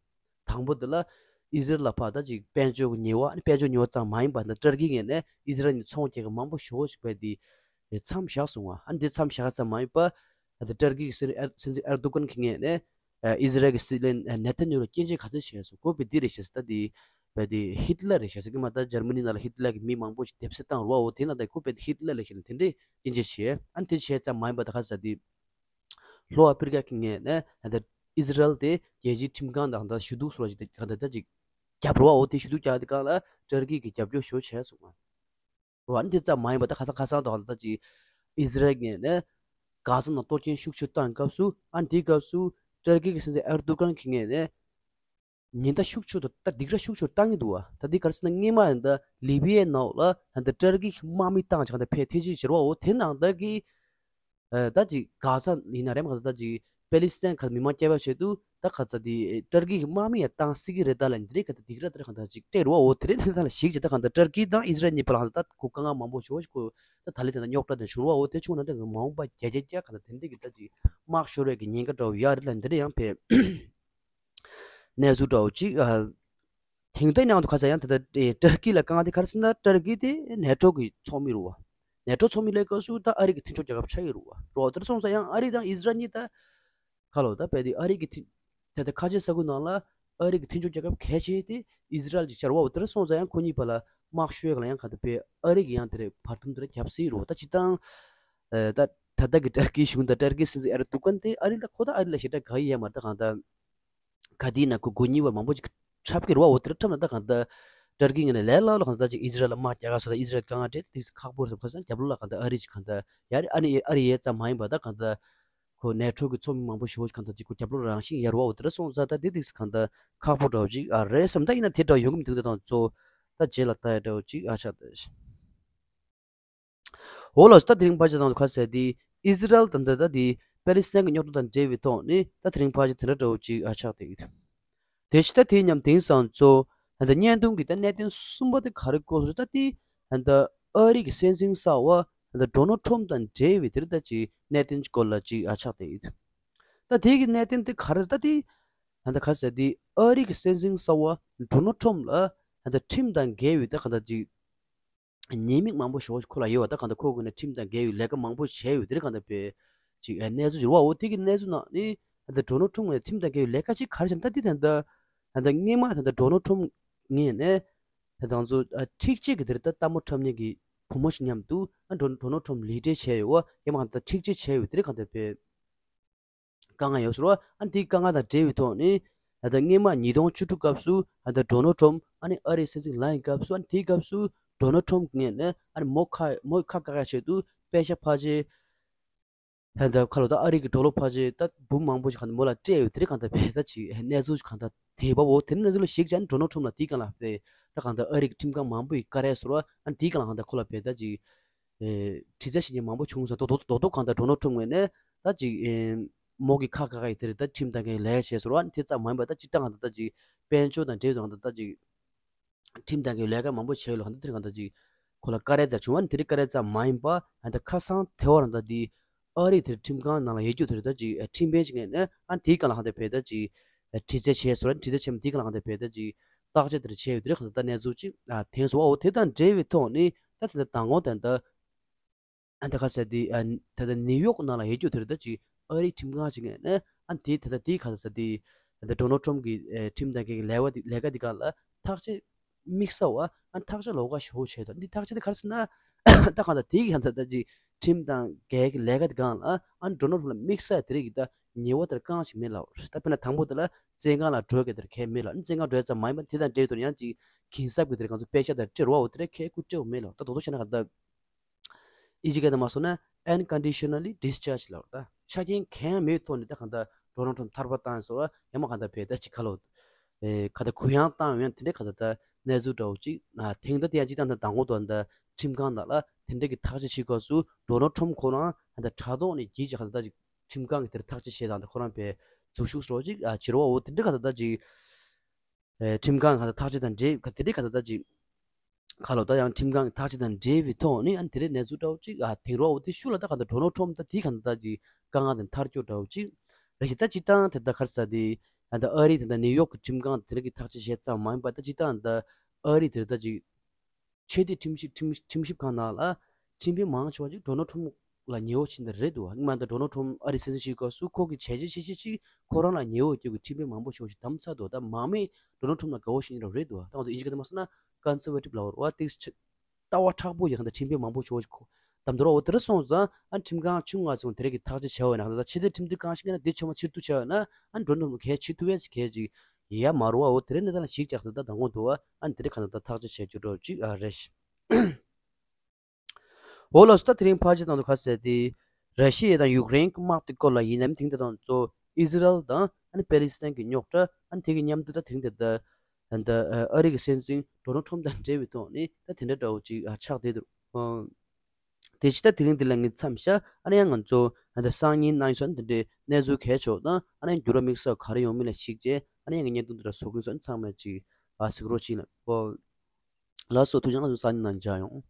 དང་པོ་དེ་ལ་ ཨི་ཟི་རལ་ལ་ཕར་ད་ཅིག་དཔལ་འབྱོར་གྱི་ཉེས་པ། ཨ་ནི་དཔལ་འབྱོར་ཉེས་པ་ཙམ་མ་ཡིན་པ་ད་ཏུར་ཀི་ངོས་ནས་ཨི་ཟི་རལ་གཉིས་ཚོང་རྒྱག་གི་མང་པོ་ཞེ་པོ་ཅིག་བས་དེ་མཚམས་བཞག་སོང་བ། ཨ་ནི་དེ་མཚམས་བཞག་ཙམ་མ་ཡིན་པ་ད་ཏུར་ཀི་གི་སྲིད་སྲིད་འཛིན་ཨེར་དུ་ཀན་གྱི་ངོས་ནས་ཨ་ཨི་ཟི་རལ་གྱི་སྲིད་བློན་ཨ་ནེ་ཐན་ཡ་ཧུ་ལ་སྐྱོན་བརྗོད་ག་ཚོད་བྱས་སོང་། ཁོ་བས་འདི་རེད་བྱས་སོང་། ད་དེ་བས་དེ་ཧི་ཏི་ལར་རེད་བྱས་སོང་། སྔོན་མ་ད་འཇར་མ་ནི་ནང་ལ་ཧི་ཏི་ལར་གྱི་མི་མང་པོ་ཞིག་རྡབ་གསིག་བཏང་རེད་བ། འོ་དེ་ན་ད་ཁོ་བས་ཧི་ཏི་ལར་རེད་བྱས་ནས་དེ་འདྲའི་སྐྱོན་བརྗོད་བྱས། ཨ་ནི་དེ་བྱས་ཙམ་མ་ཡིན་པ་ད་ག་ས་དེ་ལྷོ་ཨ་ཕི་རི་ཀ་གི་ངོས་ནས་ད་ལྟ་ཨི་ཟི་རལ་དེ་རྒྱལ་སྤྱིའི་ཁྲིམས་ཁང་དང་ད་ཞུ་གཏུག་སོགས་ལ་ཅིག་ད་ལྟ་ཅིག་རྒྱབ་རོགས། འོ་དེ་ཞུ་གཏུག་རྒྱག་དེ་གང་ལ་ཏུར་ཀི་གི་རྒྱབ་སྐྱོར་ཞུ་བྱས་སོང་། འོ་ཨ་ནི་དེ་ཙམ་མ་ཡིན་པ་ད་ཁ་སང་ཁ་སང་དང་ད་ཅིག་ཨི་ཟི་རལ་ངོས་ནས་གྷ་ཛ་ནང་གཏོར་སྐྱོན་ཤུགས་ཆེ་བཏང་སྐབས་སུ། ཨ་ནི་དེའི་སྐབས་སུ་ཏུར་ཀི་གི་སྲིད་འཛིན་ཨེར་དུ་ཀན་གྱི་ངོས་ནས་ཉེན་བརྡ་ཤུགས་ཆེ་དང་ད་སྡིགས་ར་ཤུགས་ཆེ་བཏང་གི་འདུག་བ། ད་འདི་ག་རེ་ཟེར་ན་སྔོན་མ་ཡང་ད་ལི་བི་ཡའི་ནང་ལ་ད་ཏུར་ཀི་གི་དམག་མི་བཏང་བྱས་ད་ཕེ་ཐེ་ཅིག་བྱེད་རོགས། འོ་དེ་ནང་ད་གི་ཨ་ད་ཅིག་གྷ་ཛ་ཡིན་ན་རེད། མ་ག་ད་ཅིག་པེ་ལི་སི་ཐན་ག་མི་མང་སྐྱོབ་པ་ཆེད་དུ་ད་ག་ཚ་དེ་ཏུར་ཀི་གི་དམག་མི་ཡང་བཏང་སྲིད་ཀྱི་རེད། ད་ལ་འདི་རེད་ག་ད་སྡིགས་ར་ད་རེད་ག་ད་ཅིག་སྤྲད་རོགས། འོ་དེ་རེད། དེ་ད་ལ་ཞིག་ཅིག་ད་ག་ད་ཏུར་ཀི་དང་ཨི་ཟི་རལ་གཉིས་བར་ལ་ད་ཁོ་དཀའ་ངལ་མང་པོ་ཞེ་པོ་ཞིག་ཁོ་ད་ད་ལི་དེ་ད་རྙོག་དྲ་དེ་བྱུང་རོགས། འོ་དེ་བྱུང་ན་ད་མ་འོངས་པ་རྒྱ་རྒྱ་རྒྱ་ག་ད་དེ་འདྲ་གི་ད་ཅིག་དམག་ཤོར་བའི་གི་ཉེན་ཁ་འདྲ་བོ་ཡོད་རེད་ལ། འདི་རེད་ཡང་ཕེ་གནས་ཚུལ་འདྲ་བོ་ཅིག་ཨ། དེང་དུས་ནང་དུ་ཁ་ས་ཡང་ད་ལྟ་ཏུར་ཀི་ལ་དཀའ་ངལ་དེ་ག་རེ་ཟེར་ན། ཏུར་ཀི་དེ་ནེ་ཊོ་གི་ཚོགས་མི་རེད་བ། ནེ་ཊོ་ཚོགས་མི་ལས་སྐབས་སུ་ད་ཨ་རི་གི་མཐུན་ཕྱོགས་རྒྱལ་ཁབ་ཆགས་ཡོད་རེད་བ། རོ་དེར་སོང་ཙང་ཡང་ཨ་རི་དང་ཨི་ཟི་རལ་གཉིས་ད་ཁ་ལོ་ད་བས་དེ་ཨ་རི་གི་མཐུན་ད་ལྟ་ཁ་ཆེ་ས་ཁུལ་ནང་ལ་ཨ་རི་གི་མཐུན་ཕྱོགས་རྒྱལ་ཁབ་གལ་ཆེ་དེ་ཨི་ཟི་རལ་གྱི་ཆགས་རེད་བ། དེར་སོང་ཙང་ཡང་ཁོ་གཉིས་བར་ལ་དམག་ཤོར་ག་ལ་ཡང་ག་ད་བས་ཨ་རི་གི་ཡང་དེ་རེད་བར་འདུམ་དེ་རེད་རྒྱབ་སྲིད་རེད་བ། ད་སྤྱིར་བཏང་ད་ད་ལྟ་གི་ཏུར་ཀི་གཞུང་དང་ཏུར་ཀི་སྲིད་འཛིན་ཨེར་དུ་ཀན་དེ་ཨ་རི་ལ་ཁོ་ད་ཨ་རི་ལ་ཞེ་དྲག་དགའ་ཡི་ཡ་མ་རེད། ད་གང་ད་ག་དེའི་ནང་ཁུ་དགོས་ཉེས་པ་མང་པོ་ཅིག་འཁྲབ་ཀྱི་རེད་བ། འོ་དེར་འཁྲབ་ན་ད་གང་ལྟར་ཏུར་ཀི་ངོས་ནས་ལས་སླ་ལོ་གང་ལྟར་ཅིག་ཨི་ཟི་རལ་ལ་དམག་རྒྱག་ག་སོ་ད་ཨི་ཟི་རལ་དཀའ་ངལ་འཕྲད་དེ་ཁག་པོ་རེད་བསམ། ཁ་སང་རྒྱབ་ལོགས་ལ་གང་ལྟར་ཨ་རི་ཅིག་གང་ལྟར་ཡ་རེད། ཨ་ནི་ཨ་རི་ཡས་ཙམ་མ་ཡིན་པ་ད་གང་ལྟར་ཁོ་ནེ་ཊོ་གི་ཚོགས་མི་མང་པོ་ཞེ་པོ་ཅིག་གང་ལྟར་ཅིག་ཁོ་རྒྱབ་ལོགས་རང་བཞིན་ཡར་བ། འོ་དེར་སོང་ཙང་ད་དེ་དེ་གང་ལྟར་ཁག་པོ་འདྲ་བོ་ཅིག་ཨ་རེད་བསམ། ད་ཡིན་ན་དེ་འདྲ་ཡོང་གི་མི་འདུག་ད་དང་གཙོ་བོ་ད་རྗེས་ལ་ལྟ་ཡ་འདྲ་བོ་ཅིག་ཨ་ཆགས་ད། འོ་ལགས་སོ། ད་དེ་རིང་ཕལ་ཆེར་དང་དུ་ཁ་གསལ་དེ་ཨི་ཟི་རལ་དང་འདི་ད་དེ་པེ་ལི་སི་ཐན་གྱི་རྙོག་དྲ་དང་འབྲེལ་བའི་ཐོག་ནས་ད་དེ་རིང་ཕལ་ཆེར་དེ་འདྲ་འདྲ་བོ་ཅིག་ཨ་ཆགས་བསྡད་ཡོད། དེ་བཞིན་ད་དེའི་མཉམ་དེང་སང་གཙོ་ད་བརྙན་ཐུང་གི་ད་གནད་དོན་གསུམ་པ་དེ་ག་རེ་སྐོར་ལ་ད་དེ་ད་ཨ་རི་གི་སྲིད་འཛིན་གསར་བ་ད་ཌོ་ནལ་ཊམ་དང་འབྲེལ་བའི་དེ་རེད། ད་ཅིག་གནད་དོན་གྱི་སྐོར་ལ་ཅིག་ཨ་ཆགས་བསྡད་ཡོད། ད་དེ་གི་གནད་དོན་དེ་ག་རེ་ད་དེ་ད་ཁ་གསལ་དེ་ཨ་རི་གི་སྲིད་འཛིན་གསར་བ་ཌོ་ནལ་ཊམ་ལ་ད་ཁྲིམས་དང་འགལ་བའི་ད་ག་ད་ཅིག་ཉེས་དམིགས་མང་པོ་ཞེ་པོ་ཁོ་ལ་ཡོད་པ། ད་གང་ལྟར་ཁོ་ངོས་ནས་ཁྲིམས་དང་འགལ་བའི་ལས་ཀ་མང་པོ་བྱས་ཡོད། དེ་རིང་གང་ལྟར་བས་ཅིག་གནས་ཚུལ་ཡོད་རེད་བ། འོ་དེ་གི་གནས་ཚུལ་ནང་ནས་ད་ལྟ་ཌོ་ནལ་ཊམ་ངོས་ནས་ཁྲིམས་དང་འགལ་བའི་ལས་ཀ་ཅིག་ག་རེ་བྱས་ན། ད་འདི་ད་ལྟ་ད་ལྟ་སྔོན་མ་ད་ལྟ་ཌོ་ནལ་ཊམ་ངོས་ནས་ད་ང་ཚོ་ཨ་འཁྲིག་སྤྱོད་ཀྱི་དེར་ད་ལྟད་མོ་འཁྲབ་མཁན་གྱི་བུ་མོ་ཞིག་མཉམ་དུ་ཨ་ཌོ་ཌོ་ནལ་ཊམ་ལི་ཌར་བྱས་ཡོད་བ། ཡང་མ་ད་འཁྲིག་སྤྱོད་བྱས་ཡོད། དེ་རིང་གང་ལྟར་བས། དཀའ་ངལ་ཡོད་ཟེར་བ། ཨ་ནི་དེའི་དཀའ་ངལ་དང་འབྲེལ་བའི་ཐོག་ནས་ད་ལྟ་སྔོན་མ་ཉིས་སྟོང་བཅུ་དྲུག་སྐབས་སུ་ད་ལྟ་ཌོ་ནལ་ཊམ་ཨ་ནི་ཨ་རིའི་སྲིད་འཛིན་ལངས་པའི་སྐབས་སུ། ཨ་ནི་དེའི་སྐབས་སུ་ཌོ་ནལ་ཊམ་ངོས་ནས་ཨ་ནི་མོ་ཁ་མོ་ཁ་བཀག་ཡ་ཆེད་དུ་པེ་ཤ་ཕལ་ཆེར་ད་ལྟ་ཁ་ལོ་ད་ཨ་རི་གི་ཌོ་ལར་ཕལ་ཆེར་ད་འབུམ་མང་པོ་ཞིག་གང་ལྟར་མོ་ལ་སྤྲད་ཡོད། དེ་རིང་གང་ལྟར་བས་ད་ཅིག་གནས་ཚུལ་གང་ལྟར་དེ་བ་འོ་དེ་གནས་ཚུལ་ལ་གཞིགས་བྱས་ནས་ཌོ་ནལ་ཊམ་ལ་དེའི་སྒང་ལ་བས་ད་གང་ལྟར་ཨ་རི་གི་ཁྲིམས་ཁང་མང་པོ་ཡིས་བཀར་ཡ་ཟེར་བ། ཨ་ནི་དེའི་སྒང་ལ་གང་ལྟར་ཁོ་ལ་བས་ད་ཅིག་ཨེ་དྲི་རྩད་བྱེད་མཁན་མང་པོ་བྱུང་སོང་། རྡོག་རྡོག་རྡོག་རྡོག་གང་ལྟར་ཌོ་ནལ་ཊམ་ངོས་ནས་ད་ཅིག་ཨེ་མོ་གི་ཁ་བཀག་ཡ་དེ་རེད། ད་ཁྲིམས་དང་འགལ་ལས་བྱས་ཟེར་བ། ཨ་ནི་དེ་ཙམ་མ་ཡིན་པ་ད་སྤྱིར་བཏང་གང་ལྟར་ད་ཅིག་དཔལ་འབྱོར་དང་འབྲེལ་བའི་གང་ལྟར་ད་ཅིག་ཁྲིམས་དང་འགལ་ལས་ཀ་མང་པོ་བྱས་ཡོད་ལ། གང་ལྟར་དེ་རིང་གང་ལྟར་ཅིག་ཁོ་ལ་བཀའ་རེ་ཙམ་བྱུང་བ་ནི་དེ་རིང་བཀའ་རེ་ཙམ་མ་ཡིན་པ། ཨ་ད་ཁ་སང་དེ་བར་ད་དེ་ཨ་རི་དེར་ཁྲིམས་ཁང་ནང་ལ་ཡོད་རྒྱུ་དེ་རེད། ད་ཅིག་ཁྲིམས་དཔོན་ཅིག་ངོས་ནས་ཨ་དེའི་སྒང་ལ་གང་ལྟར་བས་ད་ཅིག་དྲི་རྩད་བྱས་སོང་། དྲི་རྩད་བྱས་མ་དེའི་སྒང་ལ་གང་ལྟར་བས་ད་ཅིག་བརྟག་དཔྱད་དེར་བྱས་ཡོད། དེ་རིང་གང་ལྟར་ད་གནས་ཚུལ་ཅིག་ཨ་དེང་སོང་བ། འོ་དེ་དང་འབྲེལ་བའི་ཐོག་ནས་ད་དེ་ད་མདང་དགོང་དེ་ད་ཨ་ད་ཁ་ཟེར་དེ་ཨ་ད་ད་ནིའུ་ཡོག་ནང་ལ་ཡོད་རྒྱུ་དེ་རེད། ད་ཅིག་ཨ་རིའི་ཁྲིམས་ཁང་ཅིག་ངོས་ནས་ཨ་དེ་ད་ད་དེའི་གང་ལྟར་ཟེར་དེ་ད་ཌོ་ནལ་ཊམ་གི་ཨེ་ཁྲིམས་དང་འགལ་གྱི་ལས་ཀ་དེ་ལས་ཀ་དེ་སྒང་ལ་ཐག་གཅོད་དམིགས་བསལ་བ། ཨ་ཐག་གཅོད་ལོགས་ཀ་ཞེ་པོ་བྱས་དང་། འདི་ཐག་གཅོད་དེ་ག་རེ་ཟེར་ན་ད་གང་ལྟར་དེའི་གང་ལྟར་ད་ཅིག་ཁྲིམས་དང་འགལ་གྱི་ལས་ཀ་དེ་སྒང་ལ་ཨ་ཌོ་ནལ་ཊམ་ལ་དམིགས་བསལ་དེ་རིགས་ཀྱི་ད་ཉེས་པ་དེར་རྐང་ཞིག་མེད་ལ། ད་དཔེར་ན་དང་པོ་དེ་ལ་བཙོན་ཁང་ལ་འགྲོ་གི་དེར་ཁས་མེད་ལ། ཨ་ནི་བཙོན་ཁང་འགྲོ་ཡ་ཙམ་མ་ཡིན་པ་དེ་དང་འབྲེལ་དུ་ཡང་ཅིག་གྱིན་གསབ་ཀྱི་དེར་གང་ཚོ་པེ་ཤ་དང་སྤྲད་རོགས། འོ་དེ་རེད། ཁས་ཁུར་སྤྲད་འོ་མེད་ལ། ད་དོ་དོ་བྱས་ན་གང་ལྟར་ཨི་ཇི་སྐད་ནང་མ་སོང་ན་unconditionally discharge ལབ་རེད། ད་ཆ་རྐྱེན་གང་ཡང་མེད་ཐོག་ནས་ད་གང་ལྟར་ཌོ་ནལ་ཊམ་ཐར་པ་བཏང་སོང་བ། ཡང་མ་གང་ལྟར་བས་ད་ཅིག་ཁ་ལོ་ཨེ་གང་ལྟར་གུ་ཡངས་བཏང་ཡོད། དེ་འདྲའི་གང་ལྟར་ད་གནས་ཚུལ་འདྲ་བོ་ཅིག་ཨ་དེང་ད་དེ་ཡང་ཅིག་ད་ད་དང་པོ་དོན་ད་ཁྲིམས་ཁང་ནང་ལ་དེ་འདྲའི་གི་ཐག་གཅོད་བྱེད་སྐབས་སུ་ཌོ་ནལ་ཊམ་ཁོ་རང་ད་དྲ་ཐོག་ནས་གྱིས་ཀྱི་གང་ལྟར་ད་ཅིག་ཁྲིམས་ཁང་གི་དེར་ཐག་གཅོད་བྱེད་སྟངས་དེ་ཁོ་རང་བས་འཛུལ་ཞུགས་སོགས་ཅིག་ཨ་བྱེད་རོགས། འོ་དེ་འདྲའི་གང་ལྟར་ད་ཅིག་ཨེ་ཁྲིམས་ཁང་གི་ཐག་གཅོད་དང་འབྲེལ་ག་དེ་འདྲའི་ག་ད་ལྟ་ཅིག་ཁ་ལོ་ད་ཡང་ཁྲིམས་ཁང་གི་ཐག་གཅོད་དང་འབྲེལ་བའི་ཐོག་ནས་ཨ་ནི་དེ་རིང་གནས་ཚུལ་འདྲ་བོ་ཅིག་ཨ་དེང་རོགས་འོ་དེ་ཤུགས་ལ་ད་ག་ད་ཌོ་ནལ་ཊམ་ད་དེའི་ག་ད་ད་ཅིག་དཀའ་ངལ་དང་ཐར་སྐྱོ་འདྲ་བོ་ཅིག་རེད་ཤག་ད་སྤྱིར་བཏང་དེ་ད་ག་རེ་ཟེར་དེ་ ཨ་ད་ཨ་རི་དེ་འདྲ་ནིའུ་ཡོག་གི་ཁྲིམས་ཁང་དེ་འདྲ་གི་ཐག་གཅོད་བྱས་ཙམ་མ་ཡིན་པ། ད་སྤྱིར་བཏང་ད་ཨ་རི་དེ་ད་ཅིག་ཆེས་མཐོའི་ཁྲིམས་ཞིབ་ཁྲིམས་ཁྲིམས་ཞིབ་ཁང་ནང་ལ་ཁྲིམས་དཔོན་མང་ཆེ་བ་ཅིག་ཌོ་ནལ་ཁྲོམ་ལ་ཉེ་བོ་ཕྱིན་པ་རེད་འདུག་སྔོན་མ་ད་ཌོ་ནལ་ཁྲོམ་ཨ་རི་སྲིད་འཛིན་བྱེད་སྐབས་སུ་ཁོ་གི་བྱས་རྗེས་ཆེ་ཤོས་ཅིག་ཁོ་རང་ལ་ཉེ་བོ་སྐྱོ་གི་ཁྲིམས་དཔོན་མང་པོ་ཞིག་ཞིག་བདམས་ཚར་འདུག་ད་མང་མོས་ཌོ་ནལ་ཁྲོམ་ལ་དགའ་བོ་ཞིག་ཡིན་རབས་རེད་འདུག་ད་ང་ཚོ་དབྱིན་ཇི་སྐད་ནང་མ་སོང་ན་ཀོན་སར་ཝེ་ཊིབ་ལབ་པ་རེད་བ། ཏིག་ལྟ་བ་མཁྲེགས་པོ་ཡོད་མཁན་དང་ཁྲིམས་དཔོན་མང་པོ་ཞིག་བདམས་འདུག་ར། འོ་དེ་འདྲ་སོང་ཙང་ཨ་ཁྲིམས་ཁང་ཆུང་ང་ཚོ་དེ་རིགས་ཀྱི་ཐག་གཅོད་བྱས་པ་ཡིན་ན། ད་ཆེས་མཐོའི་ཁྲིམས་མཐུན་ཁང་ཞིག་ཡིན་ན་འདི་ཆོག་མ་ཕྱིར་བསྡུ་བྱས་པ་ཡིན་ན་ཨ་ཌོ་ནལ་ཁྲོམ་གས་ཕྱིར་བསྡུ་བས་གས་ཅིག་ཡ་མ་རུ་བ། འོ་དེ་རིགས་གནས་སྟངས་ལ་གཞིགས་བྱས་ད་ལྟ་དང་པོ་འདུག་བ། ཨ་དེ་རིགས་ག་ད་ལྟ་ཐག་གཅོད་བྱས་རྒྱུ་འདྲ་ཅིག་ཨ་རེད། འོ་ལགས་སོ། ད་དེ་རིང་ཕལ་ཆེར་དང་དུ་ཁ་གསལ་ཏེ། ར་ཤི་ཡ་དང་ཡུཀ་རེན་གྱི་དམག་དེ་སྐོར་ལ་ཡིན་ནམ། དེང་དེ་དང་གཙོ་ཨི་ཟི་རལ་དང་ཨ་ནི་པེ་ལི་སི་ཐན་གྱི་རྙོག་དྲ། ཨ་ནི་དེ་གི་མཉམ་དུ་ད་དེང་དེ་ད་ཨ་ནི་ད་ཨ་རི་གི་སྲིད་འཛིན་ཌོ་ནལ་ཁྲོམ་དང་འབྲེལ་བའི་ཐོག་ནས་ད་དེ་འདྲ་འདྲ་བོ་ཅིག་ཨ་ཆགས་བསྡད་འདུག་ཨ་དེ་ཕྱི་ད་དེ་རིང་འདི་ལ་ངས་མཚམས་བཞག་ཨ་ནི་ཡང་ང་ཚོ་ཨ་ནི་ད་སང་ཉིན་གནངས་ཉིན་སོགས་འདི་འདྲའི་གནས་ཚུལ་གལ་ཆེ་བ་དང་ཨ་ནི་འགྱུར་བ་དམིགས་བསལ་ག་རེ་ཡོང་མིན་ལ་གཞིགས་རྗེས་ཨ་ནི་ཡང་ངས་བརྙན་ཐུང་འདི་འདྲ་བཟོ་གི་ཡིན། སོགས་ཚང་མས་ཅིག་ཨ་གཟིགས་རོགས་གྱིས་ལ། ཨོ་ལགས་སོ། ཐུགས་རྗེ་ཆེ། ང་ཚོ་སང་ཉིན་ནང་མཇལ་ཡོང་།